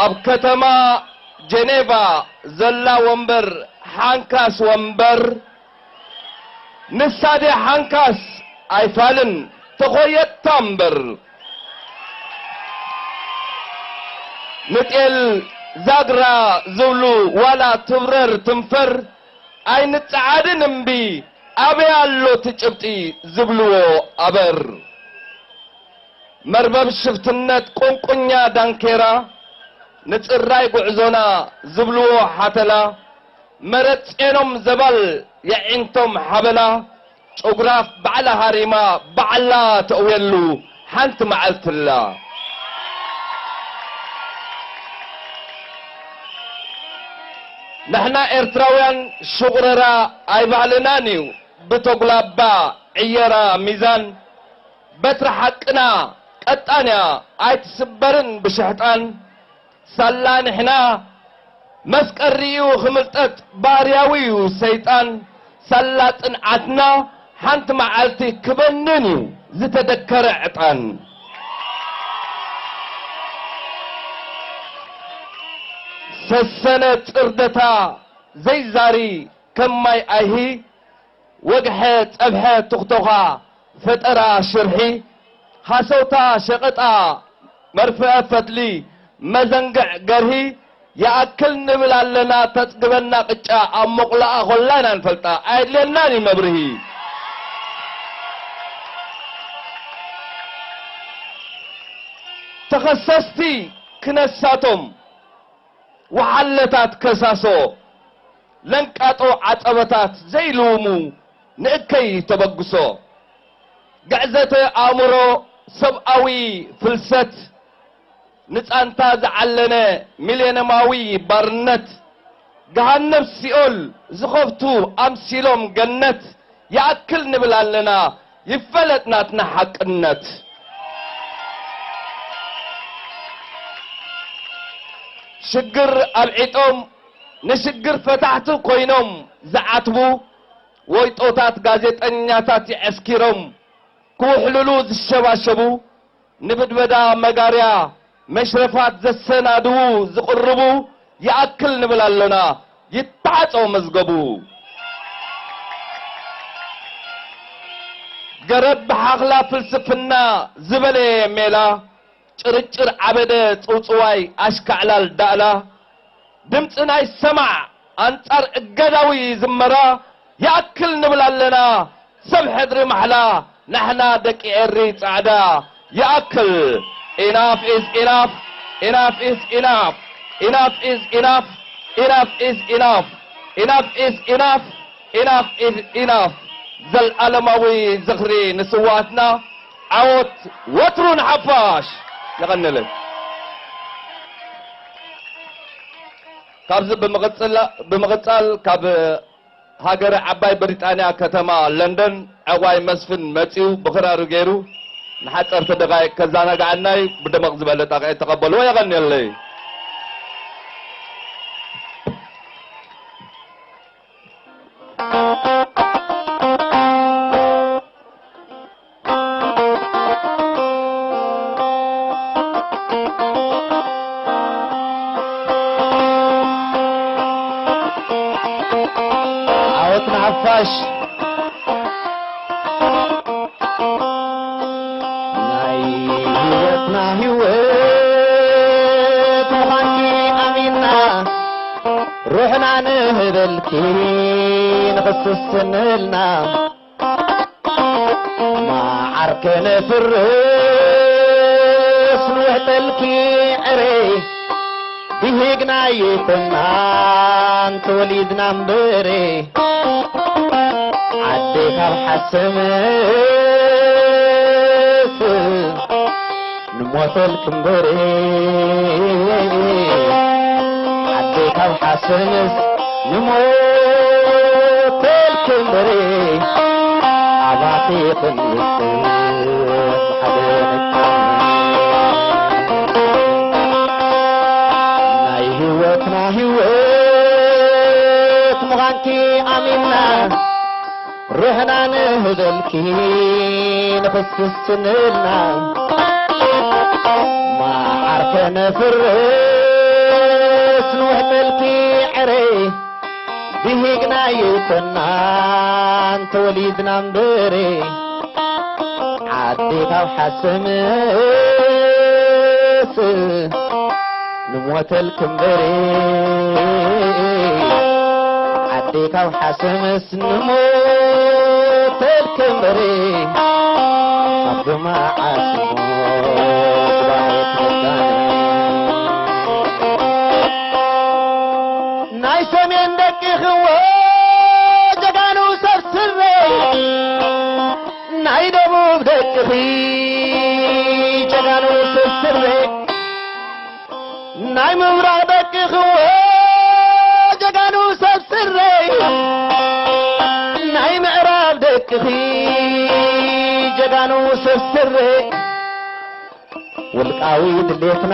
ኣብ ከተማ ጀኔቫ ዘላ ወንበር ሓንካስ ወንበር፣ ንሳ ድያ ሓንካስ ኣይፋልን ተኾየታ እምበር። ንጤል ዛግራ ዝብሉ ዋላ ትብረር ትንፈር፣ ኣይንጸዓድን እምቢ ኣበይ ኣሎ እቲ ጭብጢ ዝብልዎ ኣበር። መርበብ ሽፍትነት ቁንቁኛ ዳንኬራ፣ ንጽራይ ጉዕዞና ዝብልዎ ሓተላ፣ መረጽ ጼኖም ዘባል የዒንቶም ሓበላ፣ ጨጉራፍ ባዕላ ሃሪማ ባዕላ ተእውየሉ ሓንቲ መዓልትላ። ንሕና ኤርትራውያን ሽቑረራ ኣይባህልናን እዩ ብተጉላባ ዕየራ ሚዛን። በትሪ ሓቅና ቀጣን እያ ኣይትስበርን ብሽሕጣን። ሳላ ንሕና መስቀል ርእዩ ክምልጠጥ ባርያዊ እዩ ሰይጣን። ሳላ ጽንዓትና ሓንቲ መዓልቲ ክበንን እዩ ዝተደከረ ዕጣን። ሰሰነ ጽርደታ ዘይዛሪ ከም ማይ ኣይሂ፣ ወግሐ ጸብሐ ትኽቶኻ ፈጠራ ሽርሒ፣ ሃሰውታ ሸቐጣ መርፍአ ፈትሊ መዘንግዕ ገርሂ፣ ይኣክል ንብል ኣለና ተጽግበና ቅጫ ኣብ ሞቕላኣ ኾላ ኢና ንፈልጣ ኣየድልየናን እዩ መብርሂ። ተኸሰስቲ ክነሳቶም ወሓለታት ከሳሶ ለንቃጦ ዓጸበታት ዘይልውሙ ንእከይ ተበግሶ። ግዕዘተ ኣእምሮ ሰብኣዊ ፍልሰት ንጻንታ ዝዓለነ ሚሌንየማዊ ባርነት ገሃነብ ሲኦል ዝኸፍቱ ኣምሲሎም ገነት ይኣክል ንብል ኣለና ይፈለጥ ናትና ሓቅነት። ሽግር ኣብዒጦም ንሽግር ፈታሕቲ ኮይኖም ዝዓትቡ ወይጦታት ጋዜጠኛታት የዐስኪሮም ክውሕልሉ ዝሸባሸቡ ንብድበዳ መጋርያ መሽረፋት ዘሰናድዉ ዝቕርቡ ይኣክል ንብል ኣሎና። ይተዓጾ መዝገቡ። ገረብ ብሓኽላ ፍልስፍና ዝበለየ ሜላ፣ ጭርጭር ዓበደ ጽውጽዋይ ኣሽካዕላል ዳእላ፣ ድምጺ ናይ ሰማዕ ኣንጻር እገዳዊ ዝመራ ይኣክል ንብል ኣለና። ሰብ ሕድሪ ማሕላ፣ ናሕና ደቂ ኤሪ ጻዕዳ፣ ይኣክል። Enough is enough. Enough is enough. Enough is enough. Enough is enough. Enough is enough. Enough is enough. ዘልኣለማዊ ዝኽሪ ንስዋኣትና። ዓወት ወትሩ ንሓፋሽ። የቐንልን። ካብዚ ብምቕጽላ-፣ ብምቕጻል ካብ ሃገረ ዓባይ ብሪጣንያ ከተማ ለንደን ዕቋይ መስፍን መጺኡ ብኽራሩ ገይሩ ንሓጸርቲ ደቓይቕ ከዘናግዓናይ ብደመቕ ዝበለ ጣቕዒት ተቐበልዎ። የቐንየለይ። ዓወት ንሓፋሽ። ናይ ህይወትና ህይወት ምዃንኪ ኣሚንና፣ ሩሕና ንህበልኪ ንኽስስንልና። መዓር ከነፍርስ ንውሕጠልኪ ዕረ፣ ብሂግና ይኮናን ተወሊድና እምበረ። ዓዲ ካብ ሓሰምስ ንሞተልኪ እምበረ፣ ዓዲ ካብ ሓሰምስ ንሞተልኪ እምበረ፣ ኣባኺ ክንውስን ሓደ ንቃነ። ናይ ህይወትና ህይወት ምዃንኪ ኣሚንና፣ ሩሕና ንህበልኪ ንኽስስንልና። መዓር ከነፍርስ ንውሕጠልኪ ዕረ፣ ብሂግና ይኮናን ተወሊድና እምበረ። ዓዲ ካብ ሓሰምስ ንሞተልኪ እምበረ፣ ዓዲ ካብ ሓሰምስ ንሞተልኪ እምበረ፣ ካብ መዓስ እሞ ጽባሕ ትወዳነ። ናይ ሰሜን ደቅኺ እወ ጀጋኑ ሰብ ስረ፣ ናይ ደቡብ ደቅኺ ጀጋኑ ሰብ ስረ፣ ናይ ምብራቕ ደቅኺ እወ ጀጋኑ ሰብ ስረ፣ ናይ ምዕራብ ደቅኺ ጀጋኑ ሰብ ስረ። ውልቃዊ ድሌትና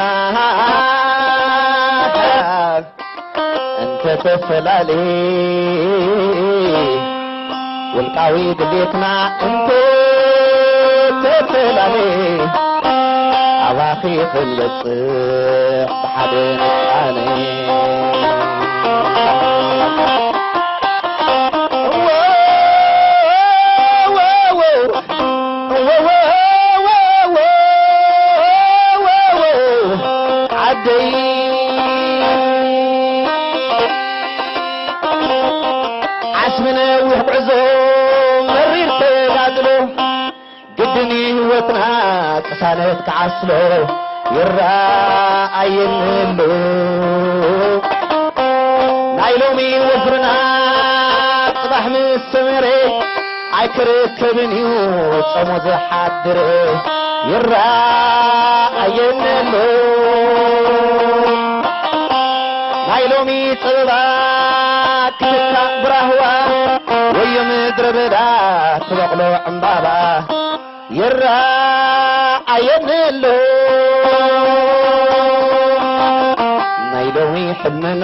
እንተተፈላለ፣ ውልቃዊ ድሌትና እንተተፈላለ፣ ኣባኺ ክንበጽሕ ብሓደ ንቃነ። ዓደይ ዓስቢ ነዊሕ ጉዕዞ መሪር ተጋድሎ ግድን ህይወትና ቅሳነት ክዓስሎ ይረኣየኒ ኣሎ። ናይ ሎሚ ወፍርና ጽባሕ ምስ ሰመረ ኣይክርከብን እዩ ጾሙ ዝሓድር ይረኣየኒ ኣሎ። ናይ ሎሚ ጸበባ ክትካእ ብራህዋ ወዮ ምድረ በዳ ትበቕሎ ዕምባባ ይረኣየኒ ኣሎ። ናይ ሎሚ ሕልምና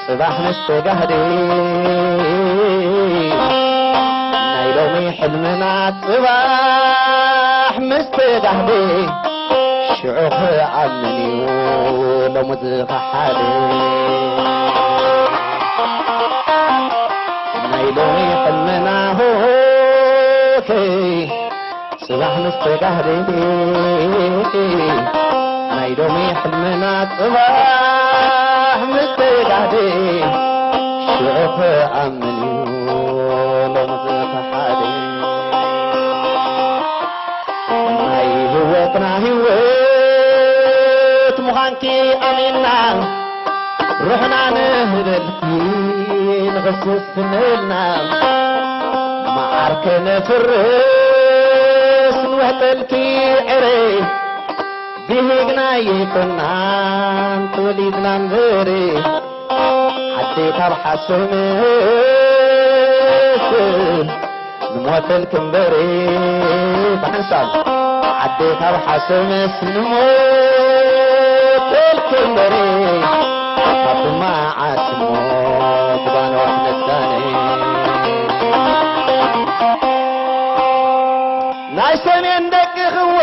ጽባሕ ምስ ተጋህደ፣ ናይ ሎሚ ሕልምና ጽባሕ ምስ ተጋህደ ሽዑ ክኣምን እዩ ሎሚ ዝኸሓደ። ናይ ሎሚ ሕልምና ሆከይ ጽባሕ ምስ ተጋህደ፣ ናይ ሎሚ ሕልምና ጽባሕ ምስ ተጋህደ፣ ሽዑ ክኣምን እዩ ሎሚ ዝኸሓደ። ናይ ህይወትና ህይወት ምዃንኪ ኣሚንና፣ ሩሕና ንህበልኪ ንኽስስ ንህልና፣ መዓር ከነፍርስ ንውሕጠልኪ ዕረ፣ ብሂግና ይኮናን ተወሊድና እምበሪ፣ ዓዲ ካብ ሓሶይ ምስ ንሞተልኪ እምበሪ፣ ብሓንሳብ ዓዲ ካብ ሓሶይ ምስ ንሞተልኪ እምበሪ፣ ካብ ድማ ዓስሞ ብጋኖት ነዳኒ። ናይ ሰሜን ደቂ ክወ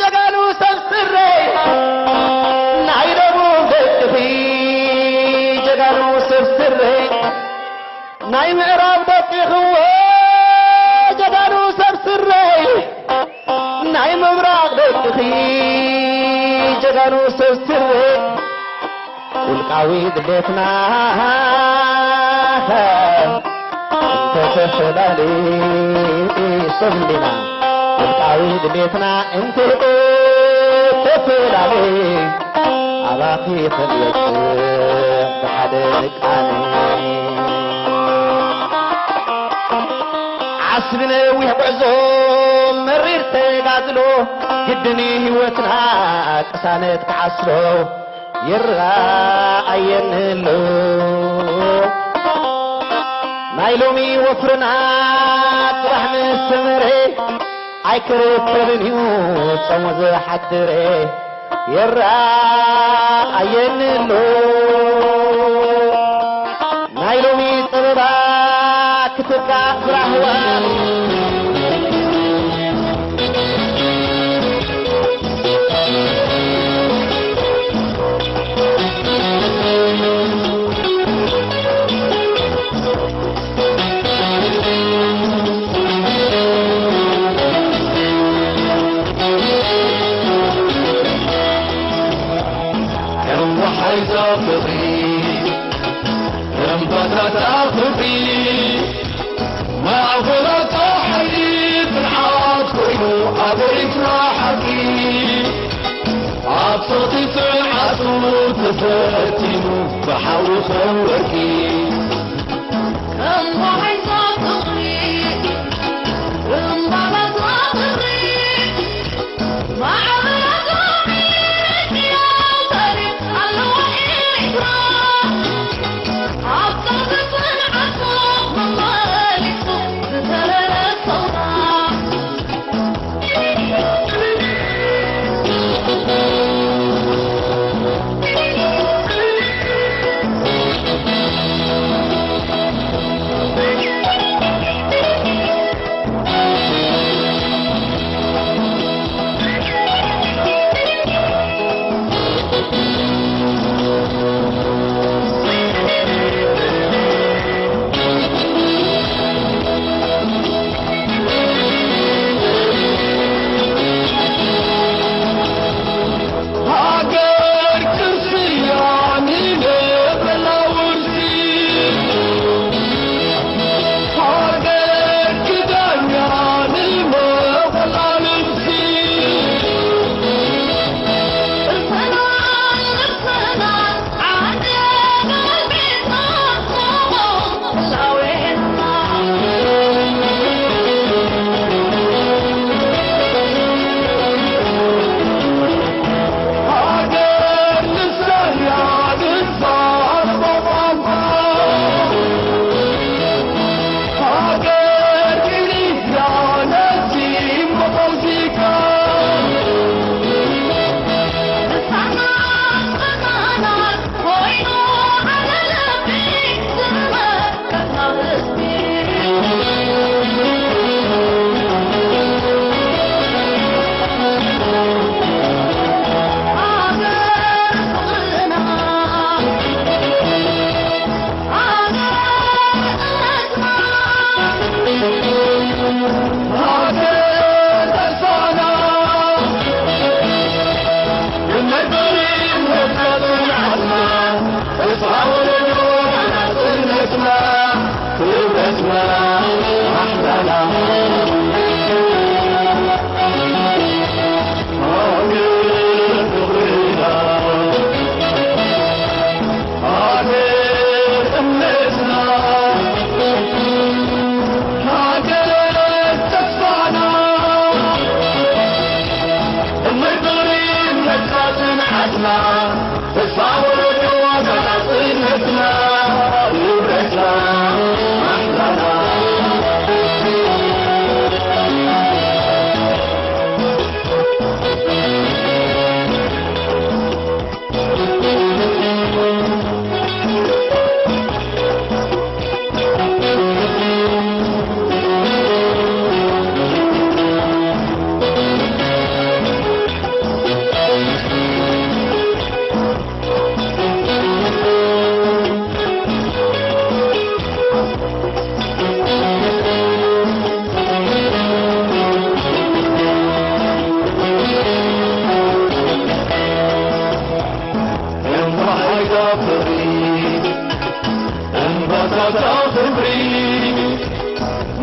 ጀጋኑ ሰብ ስረይ፣ ናይ ደቡብ ደቅኺ ጀጋኑ ሰብ ስረይ፣ ናይ ምዕራብ ደቂ ክወ ጀጋኑ ሰብ ስረይ፣ ናይ ምብራቕ ደቅኺ ጀጋኑ ሰብ ስረይ፣ ውልቃዊ ድሌትና እንተተፈላለ ሰብ እንዲና፣ ውልቃዊ ድሌትና እንተተፈላለ፣ ኣባኺ ክንበጽሕ ብሓደ ንቃነ። ዓስቢ ነዊሕ ጉዕዞ መሪር ተጋድሎ፣ ግድን ህይወትና ቅሳነት ክዓስሎ ይረኣየኒ ኣሎ። ናይ ሎሚ ወፍርና ጽባሕ ምስ ሰመረ፣ ኣይክርከብን እዩ ጾሙ ዝሓድረ። ይረኣየኒ ኣሎ ናይ ሎሚ ጸበባ ክትካእ ራህዋ። ከም ወሓይዛ ፍቕሪ፣ ከም ባትራታ ፍቕሪ፣ ማዕበላታ ሓይሊ ጽንዓት ኮይኑ ኣብ ኤርትራ ሓቂ፣ ኣብ ጸቕጢ ጽንዓቱ ተፈቲኑ ብሓዊ ከም ወርቂ።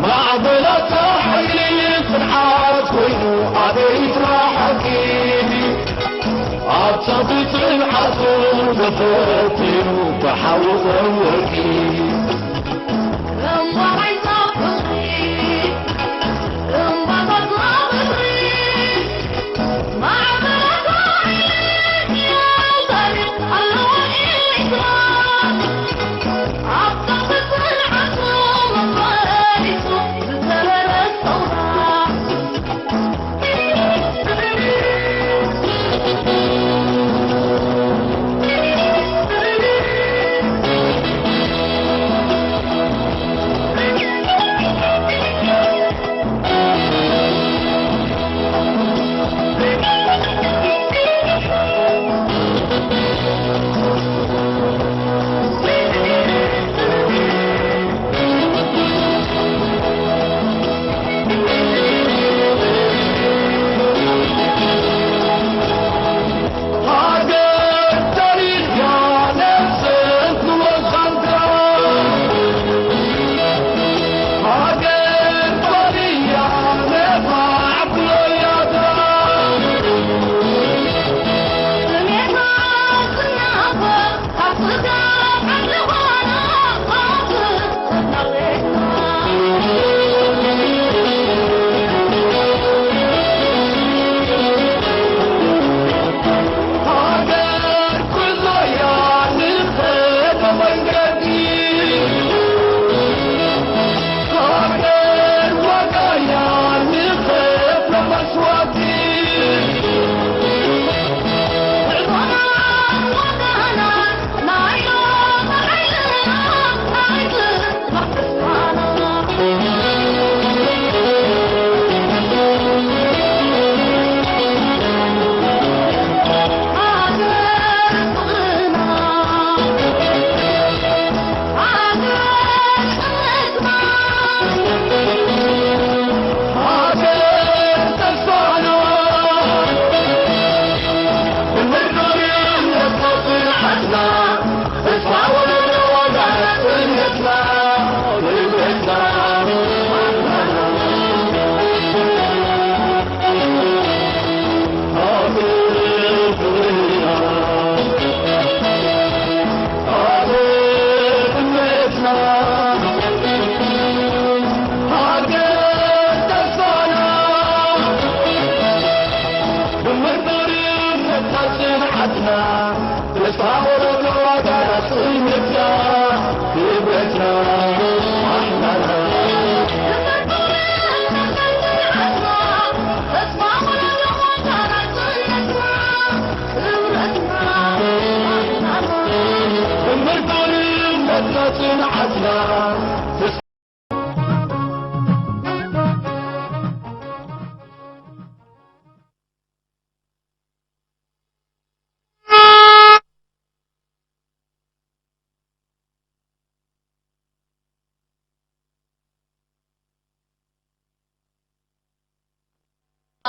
ማዕበላታ ሓይሊ ጽንዓት ኮይኑ ኣበይ ጥራሕ ሓቂ ኣብ ጸቕጢ ጽንዓቱ ተፈቲኑ ተሓወቐ ወርቂ።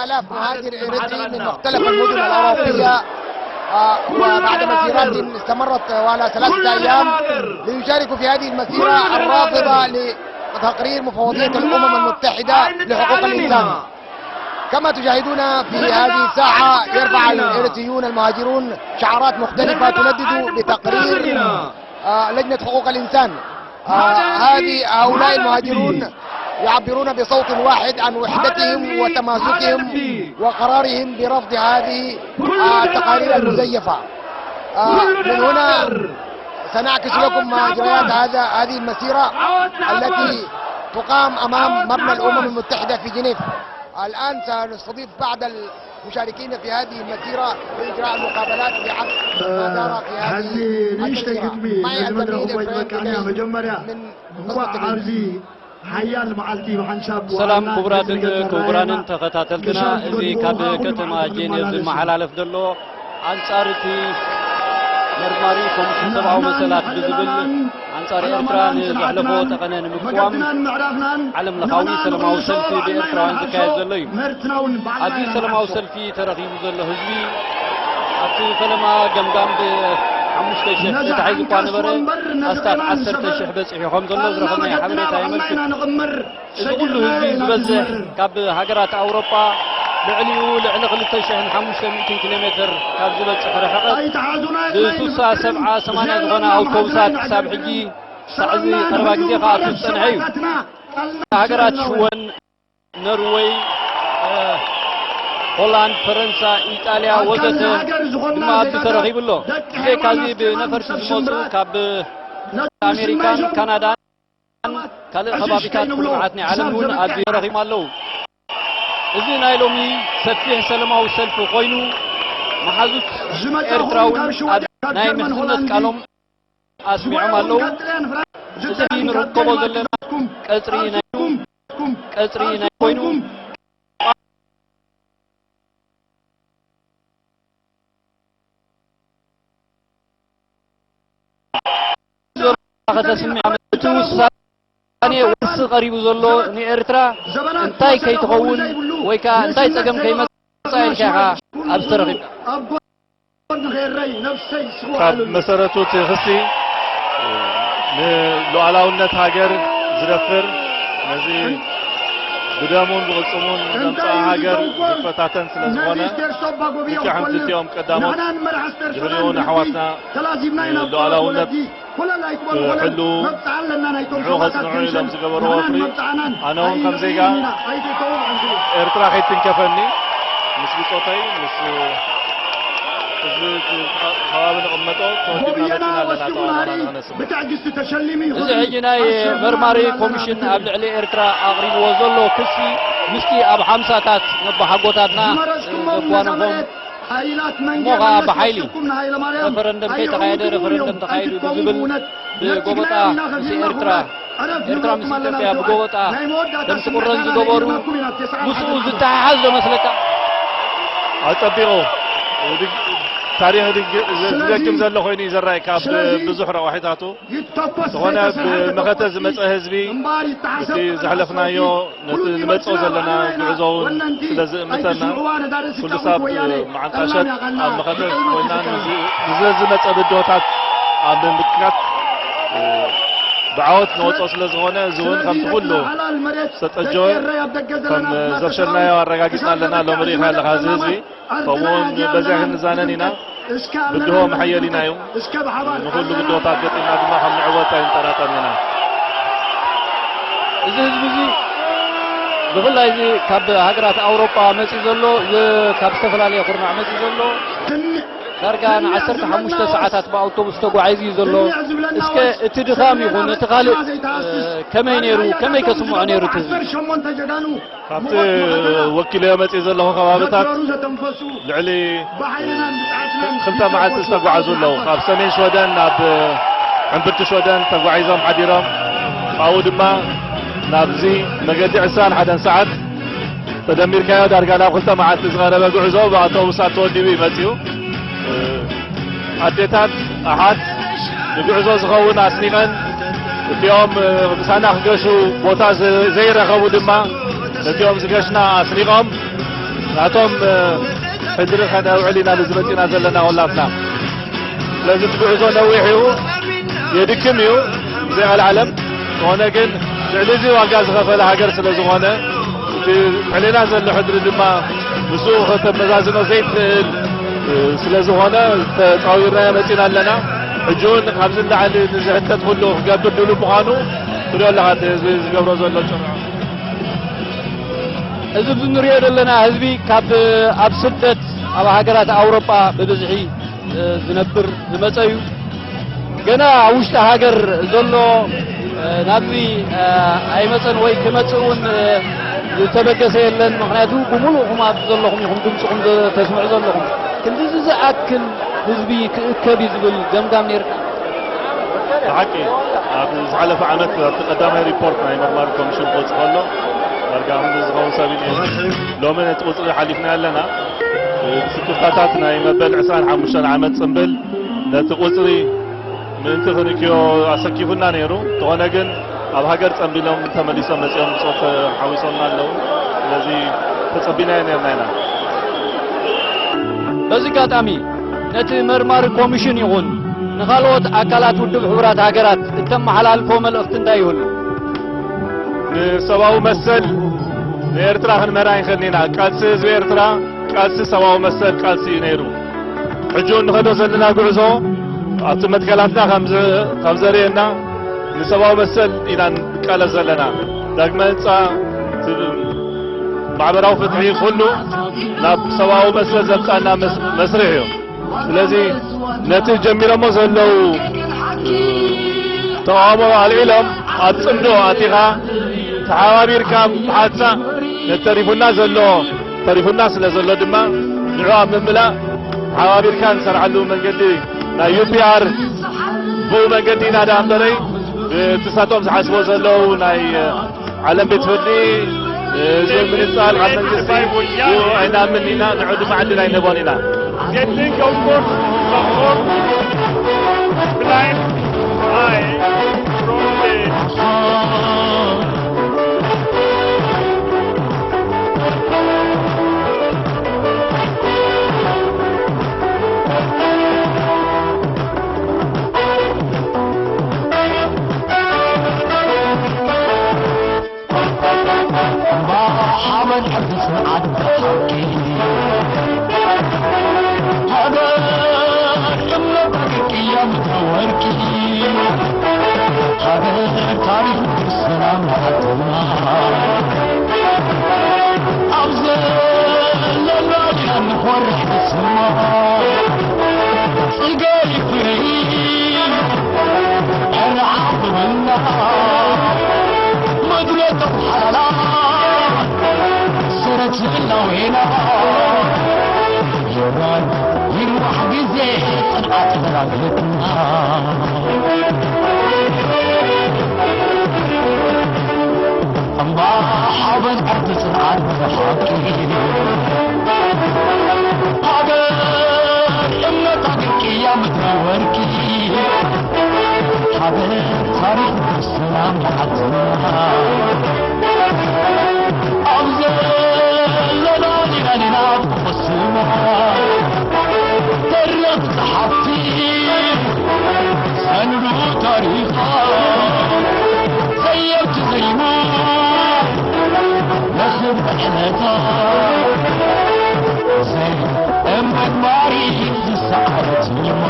آلاف مهاجر إريتري من مختلف المدن الأوروبية، آه، وبعد مسيرات استمرت طوال ثلاثة أيام ليشاركوا في هذه المسيرة الراصدة لتقرير مفوضية الأمم المتحدة لحقوق الإنسان. كما تشاهدون في هذه الساحة يرفع الإريتريون المهاجرون شعارات مختلفة تندد بتقرير، آه، لجنة حقوق الإنسان. آه، هذه، هؤلاء المهاجرون يعبرون بصوت واحد عن وحدتهم وتماسكهم وقرارهم برفض هذه، آه، التقارير المزيفة. آه، من هنا سنعكس لكم مجريات هذا، هذه المسيرة التي تقام أمام مبنى الأمم المتحدة في جنيف. الآن سنستضيف بعض المشاركين في هذه المسيرة لإجراء المقابلات لعقد ما دار في هذه المسيرة. معي الزميل إبراهيم بدري من قسم التكنيك. ሓያል መዓልቲ ብሓንሳብ ሰላም ክቡራትን ክቡራንን ተኸታተልትና፣ እዚ ካብ ከተማ ጄኔቭ ዝመሓላለፍ ዘሎ ኣንጻር እቲ መርማሪ ኮሚሽን ሰብኣዊ መሰላት ብዝብል ኣንጻር ኤርትራ ንዘሕለፎ ጠቐነ ንምቅዋም ዓለም ለኻዊ ሰላማዊ ሰልፊ ብኤርትራውያን ዝካየድ ዘሎ እዩ። ኣብዚ ሰላማዊ ሰልፊ ተረኺቡ ዘሎ ህዝቢ ኣብቲ ፈለማ ገምጋም ብ- ሓሙሽተ ሽሕ ተታሒዙ እኳ ነበረ፣ ኣስታት ዓሰርተ ሽሕ በጺሑ ከም ዘሎ ዝረኸብናዮ ሓበሬታ የመልክት። እዚ ኩሉ ህዝቢ ዝበዝሕ ካብ ሃገራት ኣውሮጳ ልዕሊኡ ልዕሊ ክልተ ሽሕን ሓሙሽተ ሚእትን ኪሎ ሜትር ካብ ዝበጽሕ ርሕቐት ብሱሳ፣ ሰብዓ፣ ሰማንያ ዝኾና ኣውቶቡሳት ክሳብ ሕጂ ሳዕ እዚ ቀረባ ግዜ ክኣቱ ዝጸንሐ እዩ። ሃገራት ሽወደን፣ ኖርወይ፣ እ፣ ሆላንድ፣ ፈረንሳ፣ ኢጣልያ ወዘተ ድማ ኣብዚ ተረኺቡ ኣሎ። ብዘይካዚ ብነፈርቲ ዝመጹ ካብ ኣሜሪካን ካናዳን ካልእ ከባቢታት ኩርናዓት ናይ ዓለም እውን ኣብዚ ተረኺቦም ኣለዉ። እዚ ናይ ሎሚ ሰፊሕ ሰላማዊ ሰልፊ ኮይኑ፣ መሓዙት ኤርትራ እውን ኣብ ናይ ምሕዝነት ቃሎም ኣስሚዖም ኣለዉ። እዚ ንርከቦ ዘለና ቀጽሪ ናይ፣ ቀጽሪ ናይ ኮይኑ ከተስምዕ እቲ ውሳኔ ወሲ ቀሪቡ ዘሎ ንኤርትራ እንታይ ከይትኸውን ወይ ከኣ እንታይ ጸገም ከይመጽእ ኢልካ ኢኻ ኣብዚ ተረኺብካ? ካብ መሰረቱ እቲ ክሲ ንሉዓላውነት ሃገር ዝደፍር፣ ነዚ ብደሙን ብቕልጽሙን ዘምጽኣ ሃገር ዝፈታተን ስለ ዝኾነ፣ ልክዕ ከምቲ እቲኦም ቀዳሞት ድሕሪኡ ንኣሕዋትና ንሉዓላውነት ክሕልዉ ንዑ ከጽንዑ ኢሎም ዝገበርዎ ወፍሪ፣ ኣነ እውን ከም ዜጋ ኤርትራ ከይትንከፈኒ ምስ ብጾተይ፣ ምስ ህዝቢ እቲ ከባቢ ንቕመጦ ተወዲብና መጺና ኣለና፣ ተቓውሞና ንኸነስምዕ። እዚ ሕጂ ናይ መርማሪ ኮሚሽን ኣብ ልዕሊ ኤርትራ ኣቕሪብዎ ዘሎ ክሲ ምስቲ ኣብ ሓምሳታት ነቦሓጎታትና ዘጓነፎም እሞ ኸኣ ብሓይሊ ረፈረንደም ከይተኻየደ ረፈረንደም ተኻይዱ ብዝብል ብጎበጣ ምስ ኤርትራ፣ ኤርትራ ምስ ኢትዮጵያ ብጎበጣ ከም ትቁረን ዝገበሩ ምስኡ ዝተሓሓዝ ዶ መስለካ? ኣጸቢቑ ድግ-፣ ታሪኽ ድግ-፣ ዝደግም ዘሎ ኮይኑ እዩ ዝረኣየካ ኣብ ብዙሕ ረቋሒታቱ። ዝኾነ ብመኸተ ዝመጸ ህዝቢ እቲ ዘሕለፍናዮ ነቲ ንመጽኦ ዘለና ጉዕዞ እውን ስለ ዝእምተና፣ ኩሉ ሳብ መዓንጣ ሸጥ ኣብ መኸተ ኮይና ንዝ-፣ ንዘ-፣ ዝመጸ ብድሆታት ኣብ ምምካት፣ እ፣ ብዓወት ንወጽኦ ስለ ዝኾነ፣ እዚ እውን ከምቲ ኩሉ ዝተጸጀወ ከም ዘፍሸልናዮ ኣረጋጊጽና ኣለና። ሎሚ ርኢኻ ኣለኻ፣ እዚ ህዝቢ ከምኡ እውን በዚኣ ክንዛነን ኢና። ብድሆ መሐየሊና እዩ። ንኹሉ ብድሆታት ገጢምና ድማ ከም ንዕወት ኣይንጠራጠርን ኢና። እዚ ህዝቢ እዚ ብፍላይ እዚ ካብ ሃገራት ኣውሮጳ መጺኡ ዘሎ፣ ዝ-፣ ካብ ዝተፈላለየ ኩርናዕ መጺኡ ዘሎ፣ ዳርጋ ንዓሰርተ ሓሙሽተ ሰዓታት ብኣውቶቡስ ተጓዒዙ እዩ ዘሎ። እስከ እቲ ድኻም ይኹን እቲ ካልእ፣ እ፣ ከመይ ነይሩ? ከመይ ከስምዖ ነይሩ እቲ ህዝቢ? ካብቲ ወኪለዮ መጺእ ዘለኹ ከባብታት ልዕሊ ክልተ መዓልቲ ዝተጓዓዙ ኣለዉ። ካብ ሰሜን ሽወደን ናብ ሕምብርቲ ሽወደን ተጓዒዞም ሓዲሮም፣ ካብኡ ድማ ናብዚ መገዲ ዕስራን ሓደን ሰዓት ተደሚርካዮ ዳርጋ ናብ ክልተ መዓልቲ ዝቐረበ ጉዕዞ ብኣውቶቡሳት ተወዲቡ እዩ መጺኡ። ኣዴታት፣ ኣሓት ንጉዕዞ ዝኸውን ኣስኒቐን፣ እቲኦም፣ እ፣ ምሳና ክገሹ ቦታ ዘ-፣ ዘይረኸቡ ድማ ነቲኦም ዝገሽና ኣስኒቖም፣ ናቶም፣ እ፣ ሕድሪ ከነውዕል ኢና ነዚ መጺና ዘለና ኩላትና። ስለዚ እቲ ጉዕዞ ነዊሕ እዩ፣ የድክም እዩ፣ ብዘይ ቀልዓለም። ዝኾነ ግን ልዕሊ እዚ ዋጋ ዝኸፈለ ሃገር ስለ ዝኾነ፣ እቲ ልዕሌና ዘሎ ሕድሪ ድማ ምስኡ ከተመዛዝኖ ዘይትኽእል ስለ ዝኾነ፣ ተጻዊርናዮ መጺና ኣለና። ሕጂ እውን ካብዚ ንላዕሊ ንዝሕተት ኩሉ ክገብር ድሉው ምዃኑ ትሪኦ ኣለኻ፣ እቲ ህዝቢ ዝገብሮ ዘሎ ጭርሖ። እዚ ኣብዚ ንሪኦ ዘለና ህዝቢ ካብ ኣብ ስደት ኣብ ሃገራት ኣውሮጳ ብብዝሒ ዝነብር ዝመጸ እዩ። ገና ኣብ ውሽጢ ሃገር ዘሎ፣ እ፣ ናብዚ፣ እ፣ ኣይመጸን ወይ ክመጽእ እውን፣ እ፣ ዝተበገሰ የለን። ምኽንያቱ ብምሉእኹም ኣብዚ ዘለኹም ኢኹም ድምፅኹም ዘ-፣ ተስምዑ ዘለኹም። ክንድዚ ዝኣክል ህዝቢ ክእከብ እዩ ዝብል ገምጋም ነይርካ? ብሓቂ፣ ኣብ ዝሓለፈ ዓመት ኣብቲ ቀዳማይ ሪፖርት ናይ መርማሪ ኮሚሽን ክወጽእ ከሎ፣ ዳርጋ ክንዲ ዝኸውን ሰብ እዩ ነይሩ። ሎሚ ነቲ ቁጽሪ ሓሊፍና ኣለና። ብስክፍታታት ናይ መበል ዕስራን ሓሙሽተን ዓመት ጽምብል ነቲ ቁጽሪ ምእንቲ ክንክዮ ኣሰኪፉና ነይሩ። እንተኾነ ግን ኣብ ሃገር ጸንቢሎም ተመሊሶም መጺኦም ብጾት ሓዊሶምና ኣለዉ። ስለዚ ተጸቢናዮ ነርና ኢና። በዚ ኣጋጣሚ ነቲ መርማሪ ኮሚሽን ይኹን ንኻልኦት ኣካላት ውድብ ሕቡራት ሃገራት እተመሓላልፎ መልእኽቲ እንታይ ይህሉ? ንሰብኣዊ መሰል ንኤርትራ ክንምህራ ኣይንኽእልን ኢና። ቃልሲ ህዝቢ ኤርትራ ቃልሲ ሰብኣዊ መሰል ቃልሲ እዩ ነይሩ። ሕጂ እውን ንኸዶ ዘለና ጉዕዞ ኣብቲ መትከላትና ከም ዝ-፣ ከም ዘርእየና ንሰብኣዊ መሰል ኢና ንቃለስ ዘለና። ዳግመ ህንፃ፣ ማሕበራዊ ፍትሒ፣ ኩሉ ናብ ሰብኣዊ መሰል ዘምፃና መስ-፣ መስርሕ እዩ። ስለዚ ነቲ ጀሚሮሞ ዘለዉ ተቓውሞ ኣልዒሎም ኣብ ጽምዶ ኣቲኻ ተሓባቢርካ ምሓንሳእ ነቲ ተሪፉና ዘሎ፣ ተሪፉና ስለ ዘሎ ድማ ንዑ ኣብ ምምላእ ተሓባቢርካ ንሰርዓሉ መንገዲ ናይ ዩ ፒ ኣር ብኡ መንገዲ ኢና ደኣ እምበረይ፣ እቲ ሳቶም ዝሓስቦ ዘለዉ ናይ ዓለም ቤት ፍርዲ፣ እዚ ምንጻል ኣብ መንግስቲ ኣይናምን ኢና፣ ንዑ ድማ ዕድል ኣይንህቦን ኢና። Getting comfort, comfort, blind eye from the እምባ ሓበን ሕጊ ስርዓት ብሓቂ ሃገር እምነታ ደቂ እያ ምድረ ወርቂ ሃገር ታሪኽ ምድሪ ሰላም ንዓድና ኣብ ዘለና ኢና ንኾርሕ ንስማ ጽገ ይፍረይ ዕረ ዓቕምና መድረቶም ሓላላ ሰረት ህላዌና ይራይ ይርዋሕ ግዜ ጽንዓት መራግብትና እምባ ሓበን ዕርዲ ጽንዓት ብሓቂ ሃገር እምነታ ድንቅያ ምድረ ወርቂ ሃገር ታሪኽ ሰላም ንዓድና ኣብ ዘለና ዲና ዲና ተቆስማ ተረፍ ጸሓፍቲ ሰንዱ ታሪኻ ዘየብቲ ዘይሙ ነኽብር ዕለታ ዘይእመን ማሪት ዝሰዓረት ይማ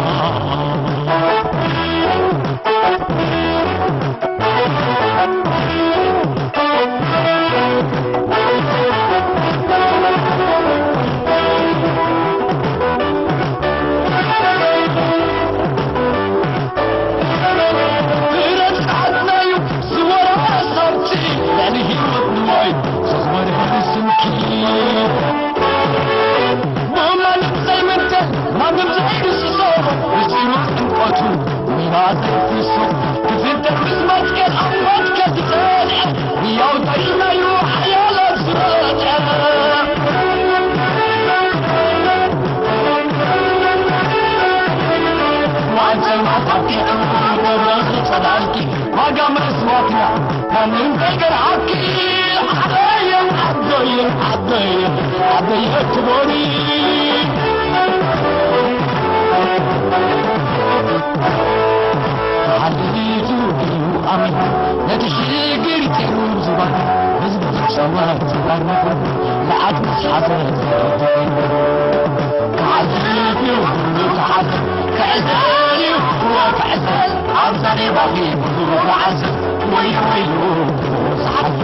ዋጋ መስዋዕትና ማንም ዘይገርዓኪ ዓደየ ዓደየ ዓደየ ዓደየ ትበሊ ተሓሊፉ እዩ ኣሚን ነቲ ሽግር ጸይሩ ዝባን ህዝቢ ዝሰወር ዝባን ንኹሉ ለዓት መስሓዘ ዝግድን ክሓልፍ እዩ ኩሉ ተሓልፍ ክዕዘር እዩ ኩሉ ክዕዘር ኣብዛ ሌባኺ ኩሉ ክዓዝር ወይሉ ወይሉ ዝሓልፍ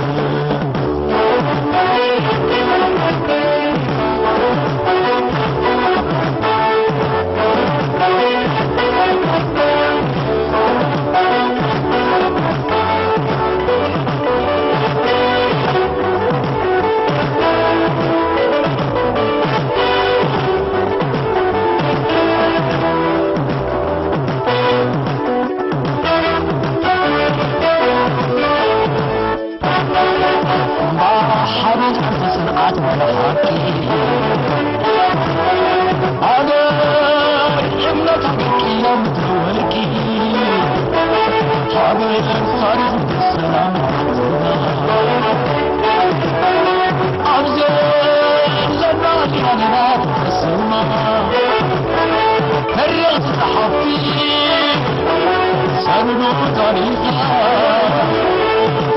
ሓበን ሕርፊ ጽንዓት ብሓቂ ሃገር እምነታ ደቂያ ምድሪ ወርቂ ሃገር ታሪኽ ብሰላም ዓድና ኣብ ዘለና ዲና ተሰማ ተሪኽ ዝጸሓፍቲ ታሪኻ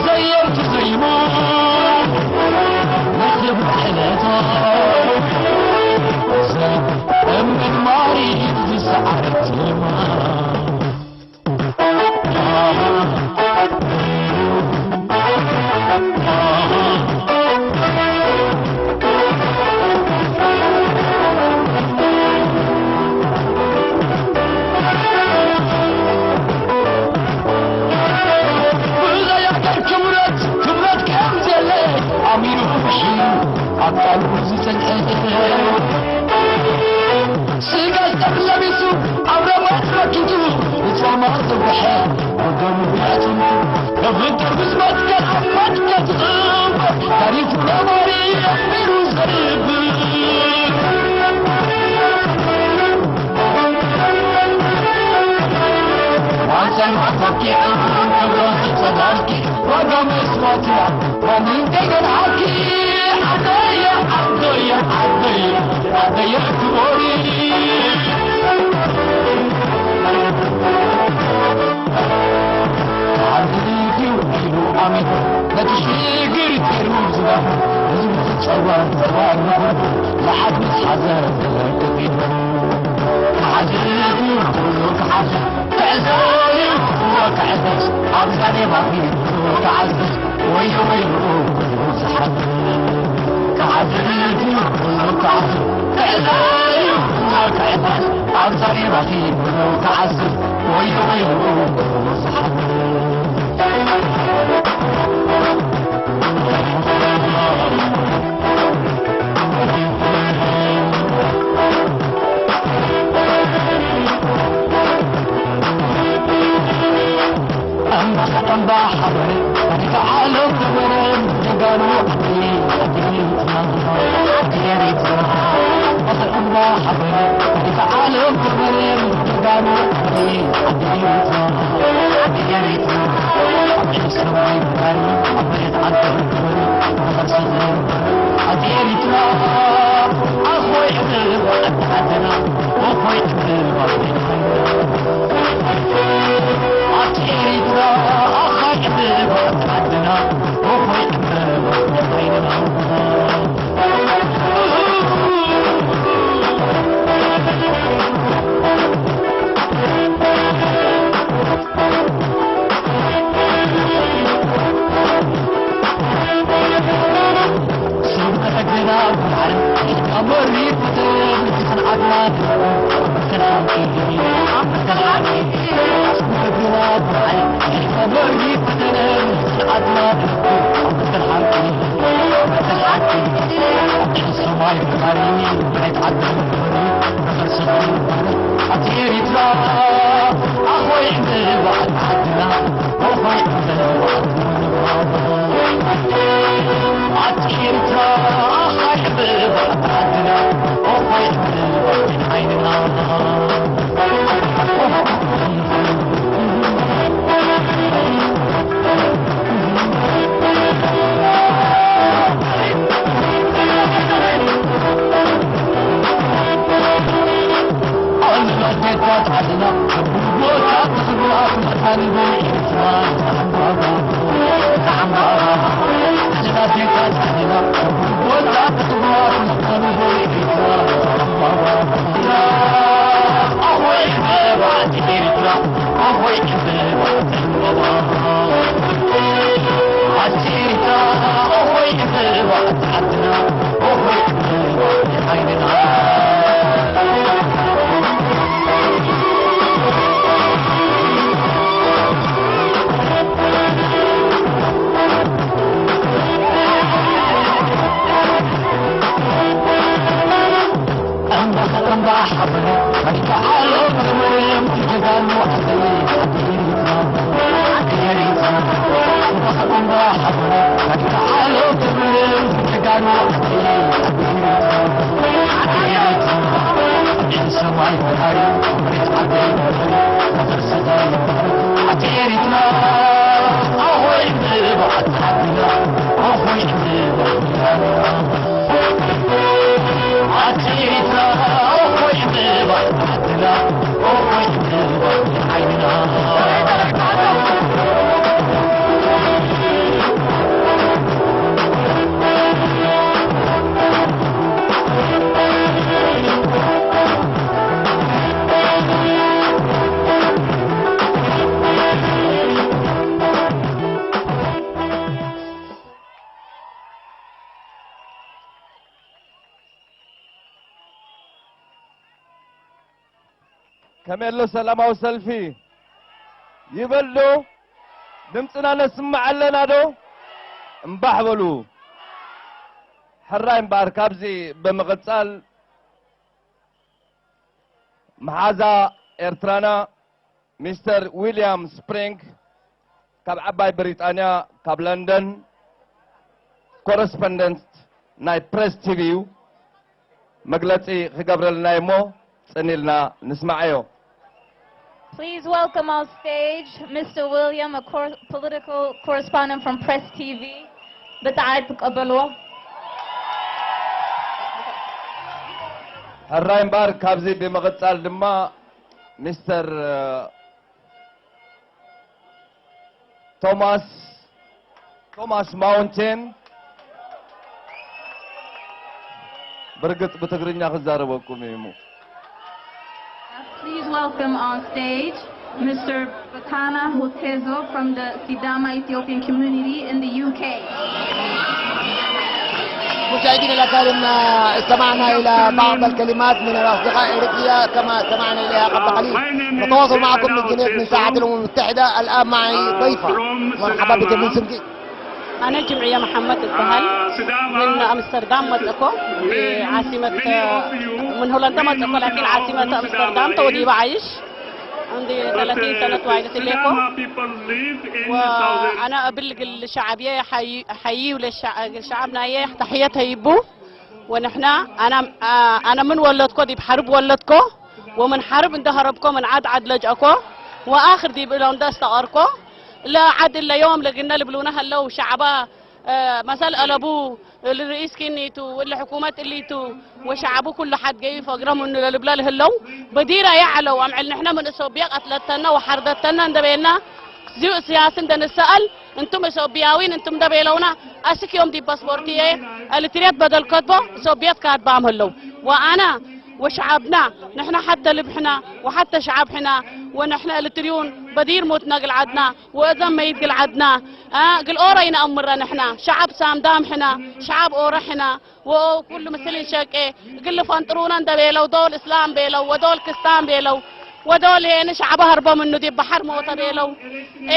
ዘየምቲ ዘይሞ ንኽብሪ ዕለታ ዘእምን ማሪት ዝሰዓረት ዜማ። ብዘይ ኣገር ክብረት፣ ክብረት ከም ዘለ ኣሚሩ ምሒሩ ኣብ ቃሉ ዝጸንዐ ስጋ ሰብ ለቢሱ ኣብ ረማት ረኪቱ ብጻማ ዘውግሐ ወገኑ ኣጽንቱ ከፍጥር ምስ መትከል ኣብ መትከል ዝቕበር ታሪፉ ነባሪ ኣሚሩ ዘርብር ዋንሳን ማተኪ ክብሮ ዝጸዳልኪ ዋጋ መስዋዕትያ ዋኒን ከይገድሓኪ ዓደየ ዓደየ ዓደየ ዓደየ ክቦሪ ተዓዚቡ ኢሉ ኣሚኑ ነቲ ሽግር ገይሩ ዝባኑ ህዝቡ ዝጸዋር ዝዋር ንኹሉ ለዓት ምስ ሓዘ ተዘርግፊ ተዓዚቡ ኩሉ ክሓዘ ክዕዘብ እዩ ኩሉ ክዕዘዝ ኣብ ዛሬ ባቢ ኩሉ ክዓዝዝ ወዮ ወዮ ኩሉ ዝሓዝን ክዓዝን እዩ ኩሉ ክዓዝን ክዕዘብ እዩ ኩሉ ክዕዘዝ ኣብ ዛሬ ባቢ ኩሉ ክዓዝን ወዮ ወዮ ኩሉ ዝሓዝን ከመይ ኣሎ ሰላማዊ ሰልፊ? ይበል ዶ? ድምፅና ነስምዕ ኣለና ዶ? እምባሕ በሉ። ሕራይ እምበኣር፣ ካብዚ ብምቕፃል መሓዛ ኤርትራና ሚስተር ዊልያም ስፕሪንግ ካብ ዓባይ ብሪጣንያ፣ ካብ ለንደን፣ ኮረስፖንደንት ናይ ፕሬስ ቲቪ እዩ። መግለጺ ክገብረልና እሞ ጽን ኢልና ንስማዓዮ። Please welcome on stage Mister William, a cor- political correspondent from Press T V. ብጣዕሚ ትቀበልዎ። ሕራይ እምበኣር፣ ካብዚ ብምቕጻል ድማ ሚስተር ቶማስ ቶማስ ማውንቴን፣ ብርግጽ ብትግርኛ ክዛረበኩም እዩ እሞ። Please welcome on stage Mister Bakana Hotezo from the Sidama Ethiopian community in the U K. مشاهدينا الأكارم، استمعنا إلى بعض الكلمات من الأصدقاء الإريتريا كما استمعنا إليها قبل قليل. نتواصل معكم من جنيف من ساحة الأمم المتحدة. الآن معي ضيفة. مرحبا بك من سمكي. ኣነ ጅምዕያ መሓመድ እበሃል። ምን ኣምስተርዳም መጸኮ። ዓሲመት ምን ሆላንዳ መጸኮ ላኪን ዓሲመት ኣምስተርዳም ተወዲባ ዓይሽ። عندي ثلاثين سنة وعائلة ليكو. وأنا أبلغ الشعبية حي حيي للشعب نايه تحية هيبو. ونحنا أنا أنا من ولدكو دي بحرب ولدكو. ومن حرب عند هربكو من عد عد لجأكو. وآخر دي بلون دست أركو. لا عد إلا يوم لقينا لبلونها لو شعبا መሰል ኣለቡ ልርእስ ኪኒቱ ወለ ሕኩመት እሊቱ ወሸዓቡ ኩሉ ሓድ ገዩ ፈግረም እንለልብላ ልህለው በዲራ ያዕለው ኣምዕል ንሕነ ምን እሶብያ ቀትለተና ወሓርደተና እንደበየና ዚኡ ስያስ እንደንሰኣል እንቱም እሶብያዊን እንቱም እንደበየለውና ኣስክዮም ዲ ፓስፖርትየ ኣልትርየት በደል ከትቦ እሶብየት ካድባም ህለው ወኣና وشعبنا نحن حتى لبحنا وحتى شعب حنا ونحن الاتريون بدير موتنا قلعدنا وإذا ميت قلعدنا آه قل أورينا أمرنا نحن شعب سام دام حنا شعب أورا حنا وكل مثل شاكي قل فانطرونا ندبيلو دول إسلام بيلو ودول كستان بيلو ودول هين شعب هربوا منه دي بحر موت بيلو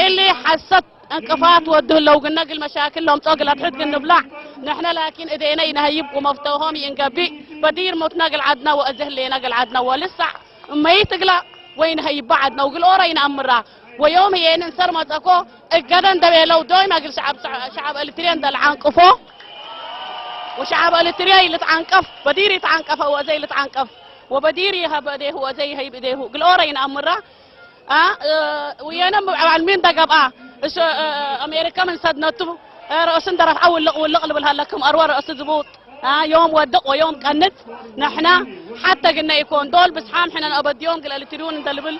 اللي حست እንቅፋት ወድህለው ግን ነግል መሻክል ሎም ጾግል ኣትሕት ግን ንብላዕ ንሕነ ላኪን እዴነ ይንሀይብ ወመፍተሆም ይንገቢእ በዲር ሞት ነግል ዓድና ወእዝህ ሌ ነግል ዓድና ወልሳዕ እመይት እግላ ወይንሀይባ ዓድና ውግል ኦረ ይንኣምራ ወዮም የንን ሰር መጸኮ እገደ እንደቤለው ዶይ መግል ሸዓብ ሸዓብ ኤልትርየ እንደልዓንቅፎ ወሸዓብ ኤልትርየ ይልትዓንቀፍ በዲር ይትዓንቀፈ ወእዘ ይልትዓንቀፍ ወበዲር ይሀበ እዴሁ ወእዘ ይሀይብ እዴሁ ግል ኦረ ይንኣምራ وينم عالمين دقب آه إيش آه أمريكا من سدنتو رأس درف عولق ولق لبل هلكم أروى رأس زبوط آه يوم ودق ويوم قنت نحنا حتى قلنا يكون دول بس حام حنا أبد يوم قل التريون دلبل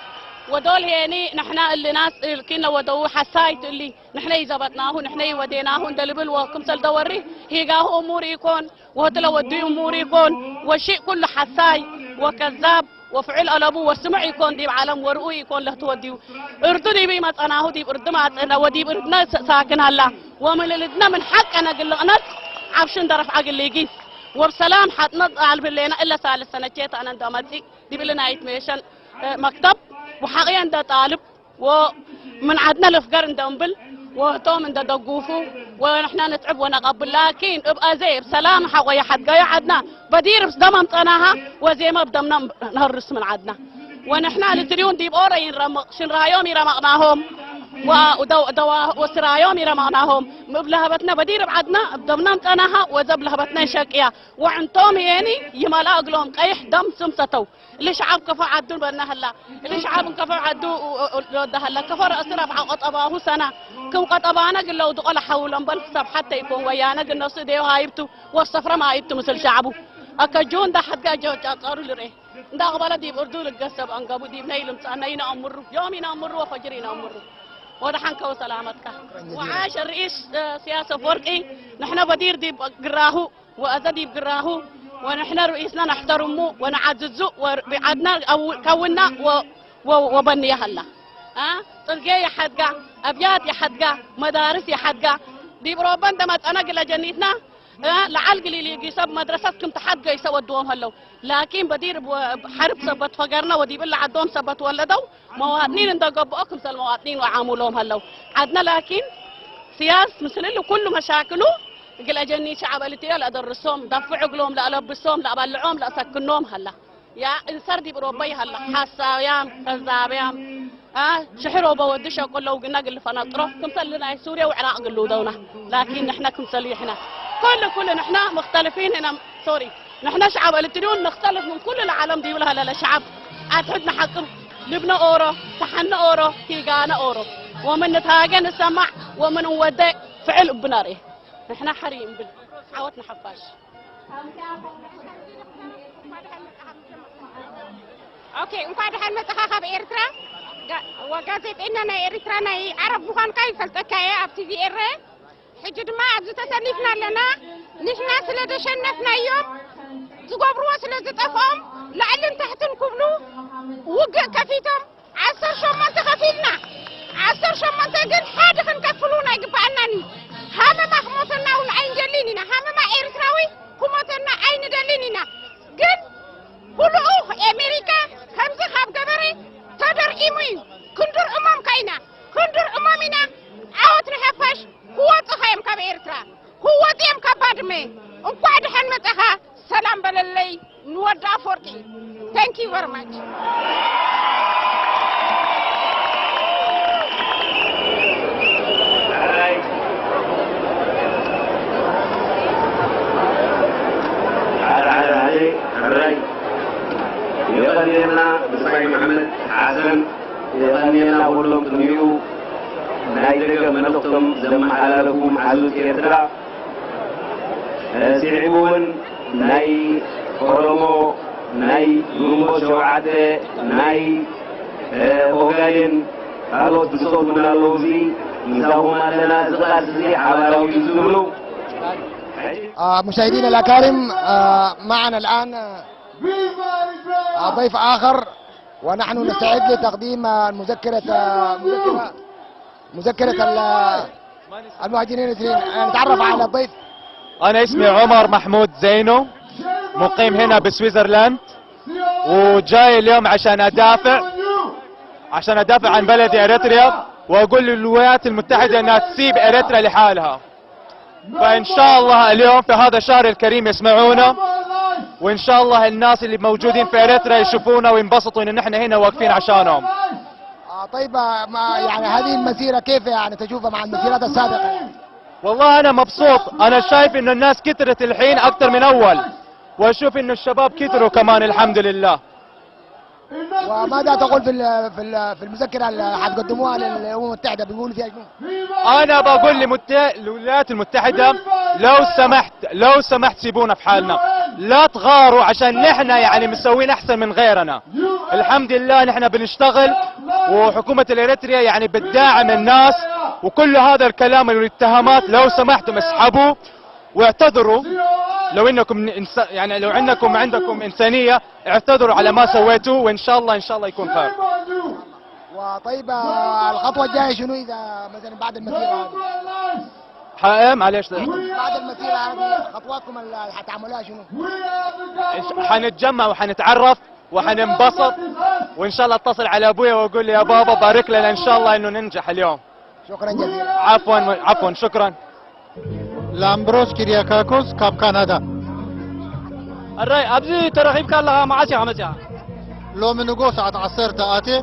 ودول هيني نحنا اللي ناس كنا ودو حسايت اللي نحنا يزبطناه نحنا يوديناه دلبل وكم سل دوري هيقاه أمور يكون وهتلا ودي أمور يكون وشيء كل حساي وكذاب وفعل ألبو وسمع يكون ديب عالم ورؤو يكون له توديو اردو ديب ما تناهو ديب ارد ما تنا وديب اردنا ساكن هلا ومن الادنا من حق أنا قل نت عبشن درف عقل ليجيس وبسلام حتنا قال باللينا إلا ثالث سنة جيت أنا دامتي ديب لنا يتميشن مكتب وحقيا ده طالب ومن عدنا لفقر ندنبل وهتوم ندقوفو ونحنا نتعب ونقبل لكن ابقى زي بسلام حقوية حد قايا عدنا بدير بس دمم طناها وزي ما بدمنا نهرس من عدنا ونحنا لتريون دي بورين رمق شن رايوم يرمقناهم ودو دوا وسرايوم يرمقناهم مبلهبتنا بدير بعدنا بدمنا طناها وزب لهبتنا شقيا وعنتوم يعني يملا اقلهم قيح دم سمستو لشعب كفى عدو بنهلا لشعب كفى عدو ودهلا كفى رأس رفع قطباه سنة كم قطبانا قلو دقل حولا بل سب حتى يكون ويانا قلنا سديو هايبتو والصفرة ما هايبتو مثل شعبو أكجون ده حد جاجو جاقارو لري ده قبل دي بردو للقصب أنقبو دي بنيلم سأنين أمرو يومين أمرو وفجرين أمرو وده حنكو سلامتك وعاش الرئيس سياسة فورقي نحن بدير دي قراهو وأزدي بقراهو ونحن رئيسنا نحترمه ونعززه وبعدنا أو كونا و و وبني هلا ها تلقي يا حدقة أبيات يا حدقة مدارس يا حدقة دي بروبان دمت أنا قل جنيتنا እ፣ ለዓል ግሊሊ ጊሰብ መድረሰት ክም ተሓድገ ይሰወድዎም ሀለው። ላኪን በዲር ብ-፣ ሐርብ ሰበት ፈገርና ወዲብል ለዓዶም ሰበት ወለደው መዋጥኒን እንደገበኦ ክምሰል መዋጥኒን ወዓሙሎም ሀለው። ዓድና ላኪን ስያስ ምስልል ኩሉ መሻክሉ እግል አጀኒ ሸዓብ እልትዮ ለአደርሶም፣ ደፍዕ እግሎም ለአለብሶም፣ ለአበልዖም፣ ለአሰክኖም ሀላ። ያ እንሰር ዲብ ሮበ ይሀላ፣ ሐሳብያም፣ ከዛብያም፣ አ፣ ሽሕሮ በወዲ ሸቆለው ግና ግል ፈነጥሮ፣ ክምሰል ናይ ሱርያ ወዕራቅ ግሉ ደውና። ላኪን ንሕና ክምሰል ይሕና። ኩሉ፣ ኩሉ ንሕና مختلفين هنا، ሶሪ። ንሕና ሸዓብ እልትሪውን نختلف من كل العالم ዲብል ሀለለ ሸዓብ። አትሕድና ሐቅም፣ ልብነ ኦሮ፣ ተሐነ ኦሮ፣ ሂጋነ ኦሮ። ወምን ንትሃገ ንሰማዕ፣ ወምን እንወደ ፍዕል እብና ርኤ። ንሕና ሐሪ እምብል፣ ዓወት ንሐፋሽ። ኦኬ፣ እንኳዕ ደሓን መጻኻ ካብ ኤርትራ። ጋ-፣ ወጋዜጠኛ ናይ ኤርትራ ናይ ዓረብ ምዃንካ ይፈልጠካ እየ ኣብ ቲቪ ኤረ። ሕጂ ድማ ኣብዚ ተሰሊፍና ኣለና። ንሕና ስለ ዘሸነፍናዮም፣ ዝገብርዎ ስለ ዝጠፍኦም፣ ላዕልን ታሕትን ክብሉ ውግእ ከፊቶም፣ ዓሰርተ ሸሞንተ ከፊልና፣ ዓሰርተ ሸሞንተ ግን ሓደ ክንከፍል እውን ኣይግብኣናን እዩ። ሃመማ ክሞተና እውን ኣይንደልን ኢና። ሃመማ ኤርትራዊ ክሞተና ኣይንደልን ኢና። ግን ብልኡኽ ኣሜሪካ ከምዚ ካብ ገበረ ተደርዒሙ እዩ። ክንድርዕሞም ከኢና፣ ክንድርዕሞም ኢና። ዓወት ንሓፋሽ። ክወጹኻ እዮም ካብ ኤርትራ፣ ክወጹ እዮም ካብ ባድመ። እንኳዕ ደሓን መጻኻ። ሰላም በለለይ ንወዲ ኣፈወርቂ። Thank you very much። ሕራይ፣ ሕራይ፣ ሕራይ። የቐንየልና ብጻይ መሓመድ ሓሰን፣ የቐንየልና ኩሎም ቅድሚኡ ናይ ደገፍ መልእኽቶም ዘመሓላለፉ መሓዙት ኤርትራ። ስዒቡ እውን ናይ ኦሮሞ፣ ናይ ግንቦት ሸውዓተ፣ ናይ ኦጋዴን ካልኦት ብጾቱና ኣለዉ። እዚ ምሳኹም ኣለና፣ እዚ ቃልሲ እዚ ሓባራዊ እዩ ዝብሉ آه، مشاهدينا الأكارم، آه، معنا الآن، آه، آه، ضيف آخر، ونحن نستعد لتقديم، آه، المذكرة، آه، مذكرة، مذكرة ال-، المهاجرين الإريتريين. آه، نتعرف على الضيف. أنا اسمي عمر محمود زينو، مقيم هنا بسويسرلاند، وجاي اليوم عشان أدافع، عشان أدافع عن بلدي إريتريا، وأقول للولايات المتحدة إنها تسيب إريتريا لحالها. فإن شاء الله اليوم في هذا الشهر الكريم يسمعونا، وإن شاء الله الناس اللي موجودين في إريتريا يشوفونا وينبسطوا إن نحن هنا واقفين عشانهم. آه، طيب، آه، ما يعني هذه المسيرة كيف يعني تشوفها مع المسيرات السابقة يعني؟ والله أنا مبسوط، أنا شايف إنه الناس كترت الحين أكتر من أول، وأشوف إنه الشباب كتروا كمان الحمد لله. وماذا تقول في ال-، في ال-، في المذكرة اللي حتقدموها للأمم المتحدة، بيقولوا فيها شنو؟ أنا بقول لمت-، للولايات المتحدة، لو سمحت، لو سمحت سيبونا في حالنا، لا تغاروا عشان نحن يعني مسوين أحسن من غيرنا. الحمد لله نحن بنشتغل، وحكومة الإريتريا يعني بتداعم الناس، وكل هذا الكلام والاتهامات لو سمحتم اسحبوه واعتذروا. لو إنكم إنس-، يعني لو إنكم عندكم إنسانية، اعتذروا على ما سويتوا، وإن شاء الله، إن شاء الله يكون خير. وطيب، آه، الخطوة الجاية شنو إذا مثلًا بعد المسيرة هذه؟ حقيقة معلش، بعد المسيرة هذه خطواتكم اللي حتعملوها شنو؟ حنتجمع وحنتعرف وحننبسط، وإن شاء الله أتصل على أبويا وأقول له: "يا بابا، بارك لنا إن شاء الله إنه ننجح اليوم". شكرا جزيلا. عفوا، عفوا، شكرا. ላምብሮስ ኪርያካኮስ ካብ ካናዳ። ኣራይ፣ ኣብዚ ተረኺብካ ኣለኻ፣ መዓስ ኢኻ መጺኻ? ሎሚ ንጎ ሰዓት ዓሰርተ ኣትየ፣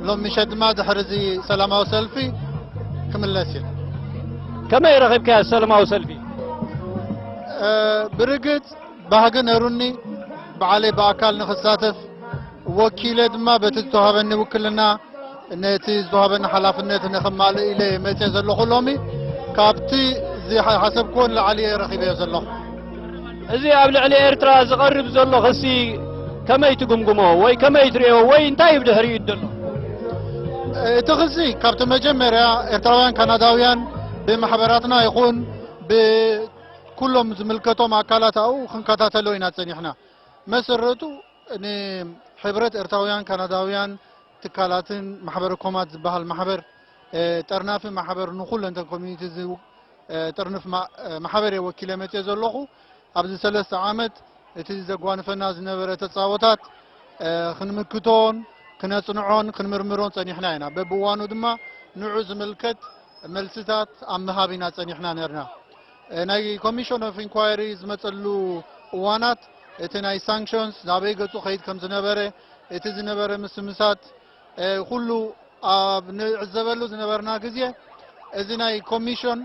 ሎሚ ምሸት ድማ ድሕሪ እዚ ሰላማዊ ሰልፊ ክምለስ እየ። ከመይ ረኺብካዮ ሰላማዊ ሰልፊ? እ፣ ብርግጽ ባህጊ ነሩኒ፣ ባዕለይ ብኣካል ንኽሳተፍ፣ ወኪለ ድማ በቲ ዝተዋህበኒ ውክልና ነቲ ዝተዋህበኒ ሓላፍነት ንኽማልእ ኢለ መፅየ ዘለኹ። ሎሚ ካብቲ ዝሓሰብክዎ ንላዕሊ እየ ረኺበዮ ዘለኹ። እዚ ኣብ ልዕሊ ኤርትራ ዝቐርብ ዘሎ ክሲ ከመይ ትግምግሞ ወይ ከመይ ትርእዮ ወይ እንታይ ብድሕሪኡ ዘሎ? እቲ ክሲ ካብቲ መጀመርያ ኤርትራውያን ካናዳውያን ብማሕበራትና ይኹን ብኩሎም ዝምልከቶም ኣካላት ኣብኡ ክንከታተሎ ኢና ጸኒሕና። መሰረቱ ንሕብረት ኤርትራውያን ካናዳውያን ትካላትን ማሕበር ኮማት ዝበሃል ማሕበር፣ እ፣ ጠርናፊ ማሕበር ንኹለን እተን ኮሚኒቲ ዝው-፣ ጥርንፍ ማሕበር እየ ወኪለ መፅየ ዘለኹ። ኣብዚ ሰለስተ ዓመት እቲ ዘጓንፈና ዝነበረ ተፃቦታት ክንምክቶን ክነፅንዖን ክንምርምሮን ፀኒሕና ኢና። በብእዋኑ ድማ ንዑ ዝምልከት መልስታት ኣብ ምሃብ ኢና ፀኒሕና ነርና። ናይ ኮሚሽን ኦፍ ኢንኳይሪ ዝመፀሉ እዋናት እቲ ናይ ሳንክሽንስ ናበይ ገፁ ከይድ ከም ዝነበረ፣ እቲ ዝነበረ ምስምሳት ኩሉ ኣብ ንዕዘበሉ ዝነበርና ግዜ፣ እዚ ናይ ኮሚሽን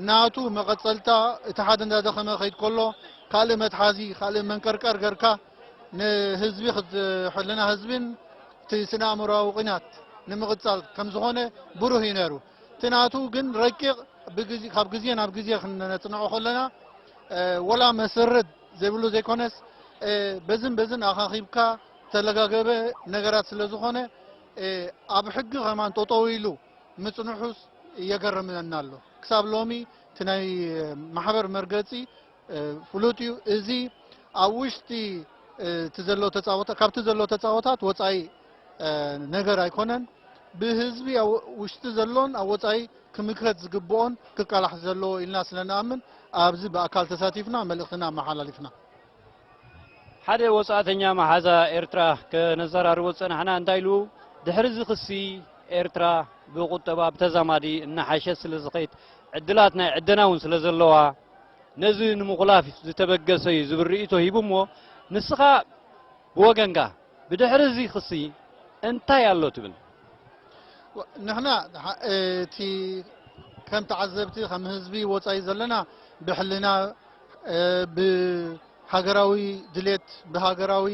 ናቱ መቐጸልታ፣ እቲ ሓደ እንዳደኸመ ከይድ ከሎ ካልእ መትሓዚ ካልእ መንቀርቀር ገርካ ንህዝቢ ሕልና ህዝብን እቲ ስነ ኣእምሮዊ ቁናት ንምቕጻል ከም ዝኾነ ብሩህ እዩ ነይሩ። እቲ ናቱ ግን ረቂቕ ካብ ግዜ ናብ ግዜ ክነጽንዖ ከለና ወላ መሰረት ዘይብሉ ዘይኮነስ በዝን በዝን ኣኻኺብካ ተለጋገበ ነገራት ስለ ዝኾነ ኣብ ሕጊ ከማን ጠጠው ኢሉ ምጽንሑስ እየገረመና ኣሎ። ክሳብ ሎሚ እቲ ናይ ማሕበር መርገጺ ፍሉጥ እዩ። እዚ ኣብ ውሽጢ እቲ ዘሎ ተጻወታ ካብቲ ዘሎ ተጻወታት ወጻኢ ነገር ኣይኮነን። ብህዝቢ ውሽጢ ዘሎን ኣብ ወጻኢ ክምክት ዝግብኦን ክቃላሕ ዘለዎ ኢልና ስለ ንኣምን ኣብዚ ብኣካል ተሳቲፍና መልእኽትና ኣመሓላሊፍና። ሓደ ወጻእተኛ መሓዛ ኤርትራ ከነዘራርቦ ዝጸናሕና እንታይ ኢሉ፣ ድሕሪ እዚ ክሲ ኤርትራ ብቁጠባ ብተዛማዲ እናሓሸት ስለ ዝኸይድ ዕድላት ናይ ዕደና እውን ስለ ዘለዋ ነዚ ንምኹላፍ ዝተበገሰ እዩ ዝብል ርእይቶ ሂቡ እሞ ንስኻ ብወገንካ ብድሕሪ እዚ ክሲ እንታይ ኣሎ ትብል? ንሕና እቲ ከም ተዓዘብቲ ከም ህዝቢ ወፃኢ ዘለና ብሕልና ብሃገራዊ ድሌት ብሃገራዊ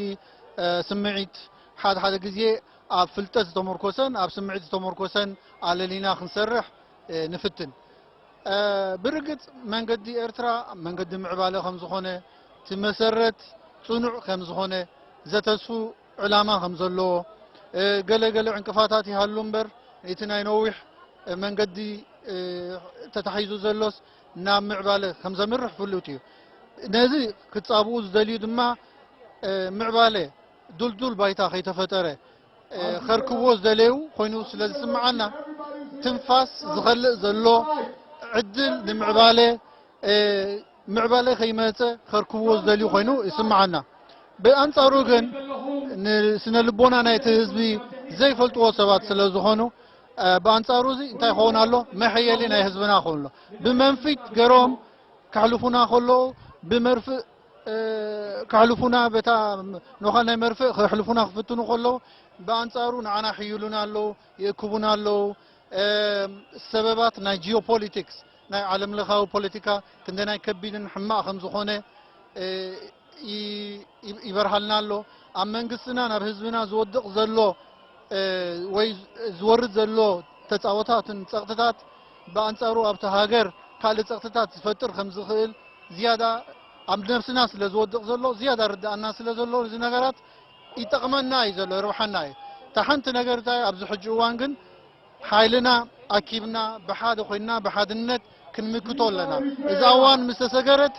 ስምዒት ሓደ ሓደ ግዜ ኣብ ፍልጠት ዝተመርኮሰን ኣብ ስምዒት ዝተመርኮሰን ኣለሊና ክንሰርሕ ንፍትን። ብርግጽ መንገዲ ኤርትራ መንገዲ ምዕባለ ከም ዝኾነ እቲ መሰረት ጽኑዕ ከም ዝኾነ ዘተስፉ ዕላማ ከም ዘለዎ ገለ ገለ ዕንቅፋታት ይሃሉ እምበር እቲ ናይ ነዊሕ መንገዲ ተታሒዙ ዘሎስ ናብ ምዕባለ ከም ዘምርሕ ፍሉጥ እዩ። ነዚ ክጻብኡ ዝደልዩ ድማ ምዕባለ ዱልዱል ባይታ ከይተፈጠረ ከርክብዎ ዝደለዩ ኮይኑ ስለ ዝስምዓና ትንፋስ ዝኸልእ ዘሎ ዕድል ንምዕባለ ምዕባለ ከይመፀ ከርክብዎ ዝደልዩ ኮይኑ ይስምዓና። ብኣንፃሩ ግን ንስነ ልቦና ናይቲ ህዝቢ ዘይፈልጥዎ ሰባት ስለ ዝኾኑ ብኣንፃሩ እዚ እንታይ ክኸውን ኣሎ? መሐየሊ ናይ ህዝብና ክኸውን ኣሎ። ብመንፊት ገሮም ከሕልፉና ከለዉ ብመርፍእ ከሕልፉና በታ ኖኻል ናይ መርፍእ ከሕልፉና ክፍትኑ ከለዉ ብኣንፃሩ ንዓና ይሕይሉና ኣለዉ፣ ይእክቡና ኣለዉ። ሰበባት ናይ ጂኦፖሊቲክስ ናይ ዓለም ለኻዊ ፖለቲካ ክንደናይ ከቢድን ሕማቕ ከም ዝኾነ ይበርሃልና ኣሎ። ኣብ መንግስትና ናብ ህዝብና ዝወድቕ ዘሎ ወይ ዝወርድ ዘሎ ተፃወታትን ፀቕጥታት ብኣንፃሩ ኣብቲ ሃገር ካልእ ፀቕጥታት ዝፈጥር ከም ዝኽእል ዝያዳ ኣብ ነብስና ስለ ዝወድቕ ዘሎ ዝያዳ ርድኣና ስለ ዘሎ እዚ ነገራት ይጠቕመና እዩ ዘሎ፣ ይረብሓና እዩ። እታ ሓንቲ ነገር እንታይ ኣብዚ ሕጂ እዋን ግን ሓይልና ኣኪብና ብሓደ ኮይንና ብሓድነት ክንምክቶ ኣለና። እዛ እዋን ምስ ተሰገረት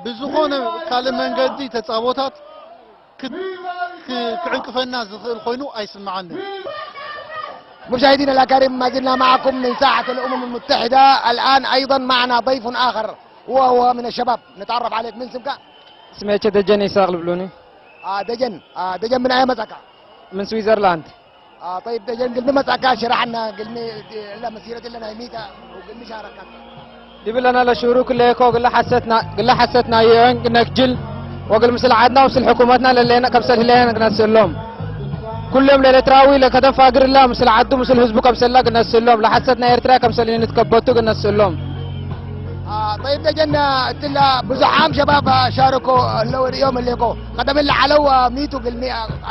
ብዝኾነ ካልእ መንገዲ ተጻቦታት ክዕንቅፈና ዝኽእል ኮይኑ ኣይስምዓንን። مشاهدينا الأكارم، ما زلنا معكم من ساحة الأمم المتحدة. الآن أيضا معنا ضيف آخر، هو هو من الشباب. نتعرف عليك، من اسمك؟ اسمي دجن إسحاق لبلوني. آه دجن، آه دجن، من أي مزكا؟ من سويسرلاند. آه طيب دجن، قل بمزكا شرحنا، قل مي لا مسيرة لنا ميتا وقل مشاركة. دبلنا لشروك ليكو قل حستنا قل حستنا يون نكجل وقل مثل عدنا ومثل حكومتنا للينا كمثل هلينا نسلهم. ኩሎም ለኤርትራዊ ለከተም ፋግርላ ምስል ዓዱ ምስል ህዝቡ ከምሰላ ግነስሎም ለሓሰት ናይ ኤርትራ ከምሰል ንትከበቱ ግነስሎም። طيب ደጀና እትላ ብዙሓም ሸባብ ሻርኮ ኣለዉ ሪኦም ኣለኮ ቀደም ለዓለው ሚቱ ግልሚ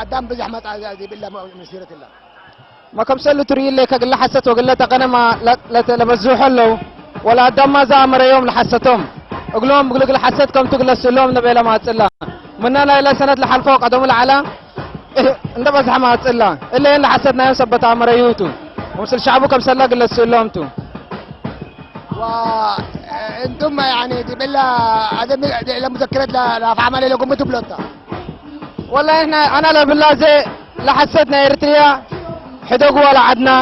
ኣዳም ብዙሕ መጣ ዚብላ መሲረትላ መከምሰሉ ትርእይለ ከግለ ሓሰት ወግለ ተቀነማ ለበዝሑ ኣለዉ ወላ ኣዳማ ዝኣመረዮም ለሓሰቶም እግሎም ብግልግል ሓሰት ከምቱ ግለስሎም ንቤለ ማጽላ ምና ናይ ለሰነት ለሓልፎ ቀደሙ ለዓላ እንደ በዝሐ ማጽላ እለ የን ለሐሰት ናዮም ሰበት ኣመረ ይሁቱ ወምስል ሻዕቡ ከም ሰላ ግለስ ስእሎም ቱ وانتم يعني تبلا هذا المذكرات لا لا فعمل لكم تبلوتا والله احنا انا لا بالله زي لحسيتنا اريتريا حدق ولا عدنا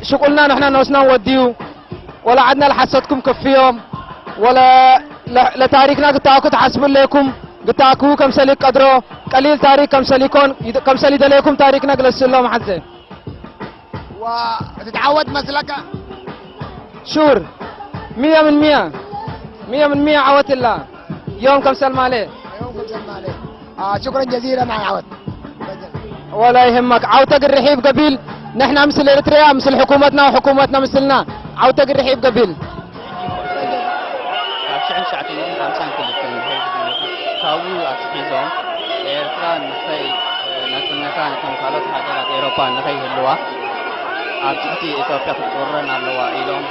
شغلنا نحن نوسنا وديو ولا عدنا لحسيتكم كفيهم ولا ل- لتاريخنا قتاكو تحسب لكم، قتاكو كمسلي قدرو، قليل تاريخ كمسلي كون، كمسلي دليكم تاريخنا قلس الله محزن. وتتعود مسلكة. شور. مية من مية. مية من مية عوت الله. يوم كمسل مالي. يوم كمسل مالي. آه، شكرًا جزيلًا على عوت. ولا يهمك. عوتك الرحيب قبيل. نحن مثل إريتريا، مثل حكومتنا وحكومتنا مثلنا. عوتك الرحيب قبيل. ካብ ሽሕን ትሽዓተ ሚእትን ሓምሳን ክልተን ድሕሪ ስምምዕ ካብኡ ኣትሒዞም ኤርትራ ንኸይ ናጽነታ ከም ካልኦት ሃገራት ኤውሮጳ ንኸይህልዋ ኣብ ትሕቲ ኢትዮጵያ ክትቁረን ኣለዋ ኢሎም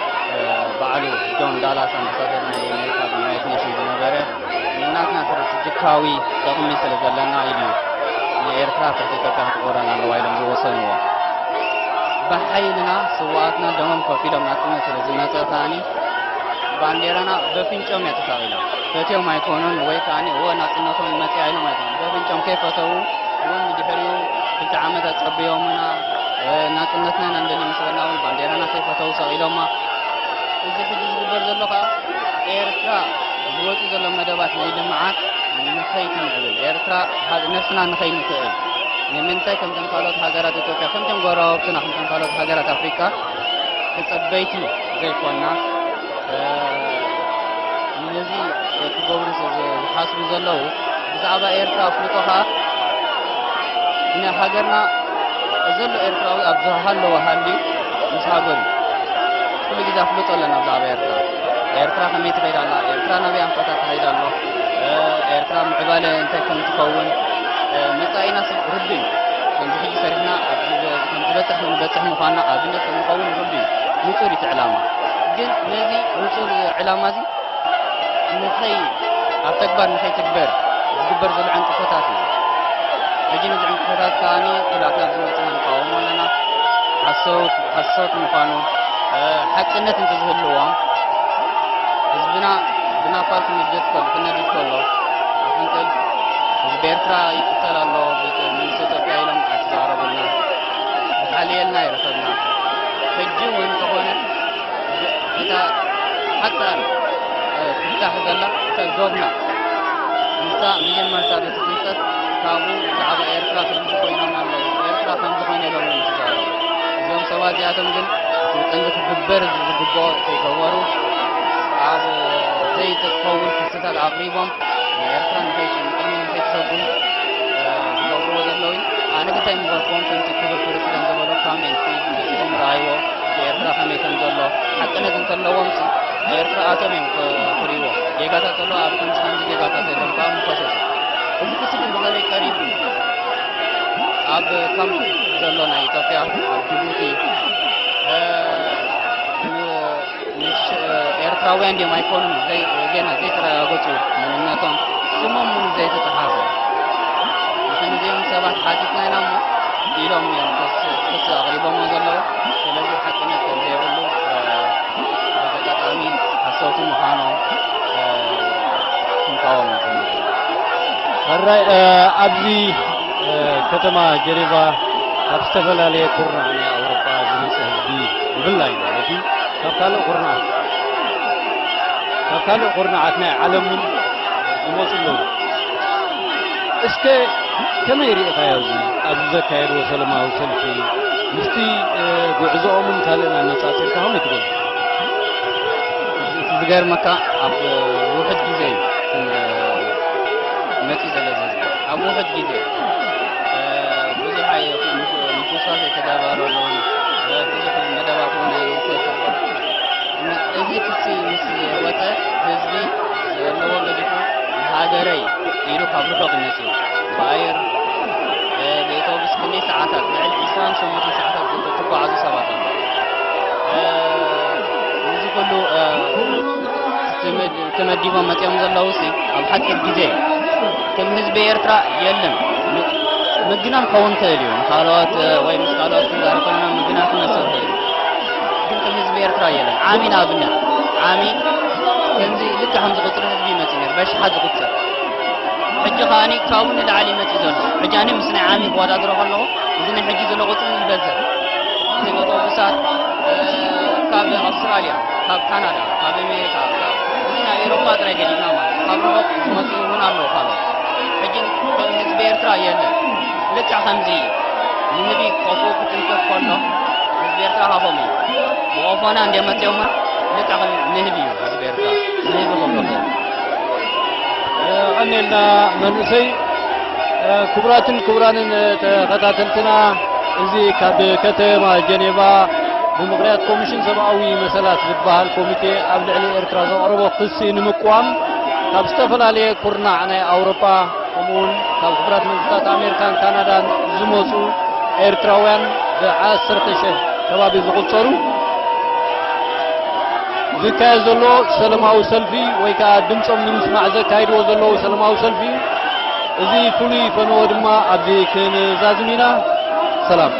ባዕሉ ጆን ዳላስ ኣምባሳደር ናይ ኣሜሪካ ኣብ ዩናይትድ ኔሽን ዝነበረ ንናትና ስትራተጂካዊ ጥቕሚ ስለ ዘለና ኢሉ እዩ ንኤርትራ ኣብ ትሕቲ ኢትዮጵያ ክትቁረን ኣለዋ ኢሎም ዝወሰንዎ። ብሓይልና ስውኣትና ደሞም ከፊሎም ናጽነት ስለ ዝመጸ ከኣኒ ባንዴራና በፍንጮም እያ ተሳቒላ። ፈትዮም ኣይኮኑን ወይ ከኣኒ እወ ናጽነቶም መጽያ ኢሎም ኣይኮኑን። በፍንጮም ከይፈተዉ እውን ንድሕሪኡ ክልተ ዓመት ኣጸብዮምና ናጽነትና ኢና ንደሊ ምስ በልና እውን ባንዴራና ከይፈተዉ ሰቒሎማ። እዚ ሕጂ ዝግበር ዘሎ ከኣ ኤርትራ ዝወጽኡ ዘሎ መደባት ናይ ልምዓት ንኸይትምዕብል ኤርትራ ነፍስና ንኸይንኽእል ንምንታይ ከምተን ካልኦት ሃገራት ኢትዮጵያ ከምተን ጎረባብትና ከምተን ካልኦት ሃገራት ኣፍሪቃ ተጸበይቲ ዘይኮና ነዚ ክገብሩ ዝሓስቡ ዘለዉ ብዛዕባ ኤርትራ ኣፍልጦ ከኣ ንሃገርና ዘሎ ኤርትራዊ ኣብ ዝሃለወ ሃልዩ ምስ ሃገሩ ኩሉ ግዜ ኣፍልጦ ኣለና ብዛዕባ ኤርትራ። ኤርትራ ከመይ ትኸይድ ኣላ? ኤርትራ ናበይ ኣንፈታ ትኸይድ ኣሎ? ኤርትራ ምዕባለ እንታይ ከም ትኸውን መጻኢና ርዱእ እዩ። ከምዚ ሕጂ ሰሪሕና ከም ዝበጽሕ ንበጽሕ ምዃንና ኣብነት ከም ንኸውን ርዱእ እዩ። ንጹር እዩ እቲ ዕላማ። ግን ነዚ ንጹር ዕላማ እዚ ንኸይ ኣብ ተግባር ንኸይትግበር ዝግበር ዘሎ ዕንቅፋታት እዩ። ሕጂ ነዚ ዕንቅፋታት ከኣ ኩላትና ኣብዚ መጺና ንቃወሞ ኣለና። ሓሶት ሓሶት ምዃኑ ሓቅነት እንተዝህልዎም ህዝብና ብናፓል ክነድድ ከሎ ክነድድ ከሎ ኣፍንቅል ህዝቢ ኤርትራ ይቅተል ኣሎ መንግስቲ ኢትዮጵያ ኢሎም ኣይተዛረቡልና። ዝሓልየልና ይረኸብና። ሕጂ እውን እንተኾነ እታ ሓቃን ትፍታሕ ዘላ እታ ዶብና ምስታ መጀመርታ በቲ ፍልጠት ካብኡ ብዛዕባ ኤርትራ ከምዚ ኮይኖም ኣለዉ ኤርትራ ከምዚ ኮይነ ኢሎም እዮም ዝዛረቡ። እዞም ሰባት እዚኣቶም ግን እቲ ብጠንቂ ክግበር ዝግብኦ ከይገበሩ ኣብ ዘይትኸውን ክስታት ኣቕሪቦም ንኤርትራ ንኸይትንቅድሚ ንኸይትሰጉም ዝገብርዎ ዘለዉ ኣነ ግንታይ ምበልክዎም ከምቲ ክብል ፕረሲደንት ዝበሎ ካሜንቲ መፂኹም ረኣይዎ ኤርትራ ከመይ ከም ዘሎ ሓቅነት እንተለዎም ሲ ኤርትራ ኣቶም እዮም ክርእይዎ ጌጋታት ከሎ ኣብ ከምዚ ከምዚ ጌጋታት የሎም ከዓ ምከሰሱ እዚ ክሲ ግን ብኸመይ ቀሪቡ ኣብ ካምፕ ዘሎ ናይ ኢትዮጵያ ኣብ ጅቡቲ ኤርትራውያን ድዮም ኣይኮኑን ዜና ዘይተረጋገጹ መንነቶም ስሞም እውን ዘይተጻሓፈ ንክንዚኦም ሰባት ሓቲትና ኢና እሞ ኢሎም እዮም ክሲ ኣቕሪቦሞ ዘለዉ። ስለዚ ሓቅነት ከም ዘይብሉ በዚ ኣጋጣሚ ሓሰውቲ ምዃኖም ክንቃወም ንኽእል። ሕራይ ኣብዚ ከተማ ጀኔቫ ካብ ዝተፈላለየ ኩርናዕ ናይ ኣውሮጳ ዝመፀ ህዝቢ ብፍላይ ማለት እዩ ካብ ካልእ ኩርናዓት ካብ ካልእ ኩርናዓት ናይ ዓለም እውን ዝመፁ ኣለዉ። እስከ ከመይ ርኢኻዮ እዚ ኣብዚ ዘካየድዎ ሰለማዊ ሰልፊ ምስቲ ጉዕዞኦምን ካልእን ኣነፃፂርካ ከመይ ትገልፆ? እቲ ዝገርመካ ኣብ ውሕድ ግዜ እዩ መፂኡ ዘሎ ዝህዝቢ ኣብ ውሕድ ግዜ ብዙሕ ምፍስፋስ ኣይተገበረሉን ብዙሕ መደባት እውን ኣይተሰርሐ እዚ ክሲ ምስ ወፀ ህዝቢ ዘለዎ ገዲፉ ንሃገረይ ኢሉ ካብ ርሑቕ መፂኡ ብኣየር ብኤቶብስ ክንደይ ሰዓታት ልዕሊ ዕስራን ሸሞንተን ሰዓታት ዝተጓዓዙ ሰባት ኣለዉ። እዚ ኩሉ ተመዲቦም መፂኦም ዘለዉ ሲ ኣብ ሓፂር ግዜ እዩ። ከም ህዝቢ ኤርትራ የለን ምግናን ክኸውን ክእል እዩ ንካልኦት ወይ ምስ ካልኦት ክንዛረብ ከለና ምግናን ክመስል ክእል እዩ። ግን ከም ህዝቢ ኤርትራ የለን ዓሚ ንኣብነት ዓሚ ከምዚ ልክዕ ከምዚ ቁፅሪ ህዝቢ ይመፅእ ነይሩ በሽሓት ዝቁፀር ሕጂ ከዓኒ ካብኡ ንላዕሊ ይመፅእ ዘሎ ሕጂ ኣነ ምስ ናይ ዓሚ ክወዳድሮ ከለኹ እዚ ናይ ሕጂ ዘሎ ቁፅሪ ይበዝሕ እዚ ኣውቶቡሳት ካብ ኣውስትራልያ ካብ ካናዳ ካብ ኣሜሪካ ናብ ኤውሮጳ ጥራይ ገዲፍና ማለት እዩ። ካብ ርሑቕ ዝመጽኡ እውን ኣለዉ ካልኦት። ሕጂ ከም ህዝቢ ኤርትራ የለን። ልክዕ ከምዚ እዩ። ንህቢ ቆፎ ክጥንቀቕ ከሎ ህዝቢ ኤርትራ ሃፎም እዩ። ብቆፎና እንድዮም መጺኦምና። ልክዕ ከም ንህቢ እዩ ህዝቢ ኤርትራ። ንህቢ ክብሎ ከሎ። የቐኔልና መንእሰይ። ክቡራትን ክቡራንን ተኸታተልትና፣ እዚ ካብ ከተማ ጀኔቫ ብምኽንያት ኮሚሽን ሰብኣዊ መሰላት ዝበሃል ኮሚቴ ኣብ ልዕሊ ኤርትራ ዘቕረቦ ክሲ ንምቅዋም ካብ ዝተፈላለየ ኩርናዕ ናይ ኣውሮጳ፣ ከምኡውን ካብ ሕቡራት መንግስታት ኣሜሪካን ካናዳን ዝመጹ ኤርትራውያን ብዓሰርተ ሽሕ ከባቢ ዝቑጸሩ ዝካየድ ዘሎ ሰላማዊ ሰልፊ ወይ ከዓ ድምፆም ንምስማዕ ዘካይድዎ ዘለዉ ሰላማዊ ሰልፊ እዩ። እዚ ፍሉይ ፈነወ ድማ ኣብዚ ክንዛዝም ኢና። ሰላም።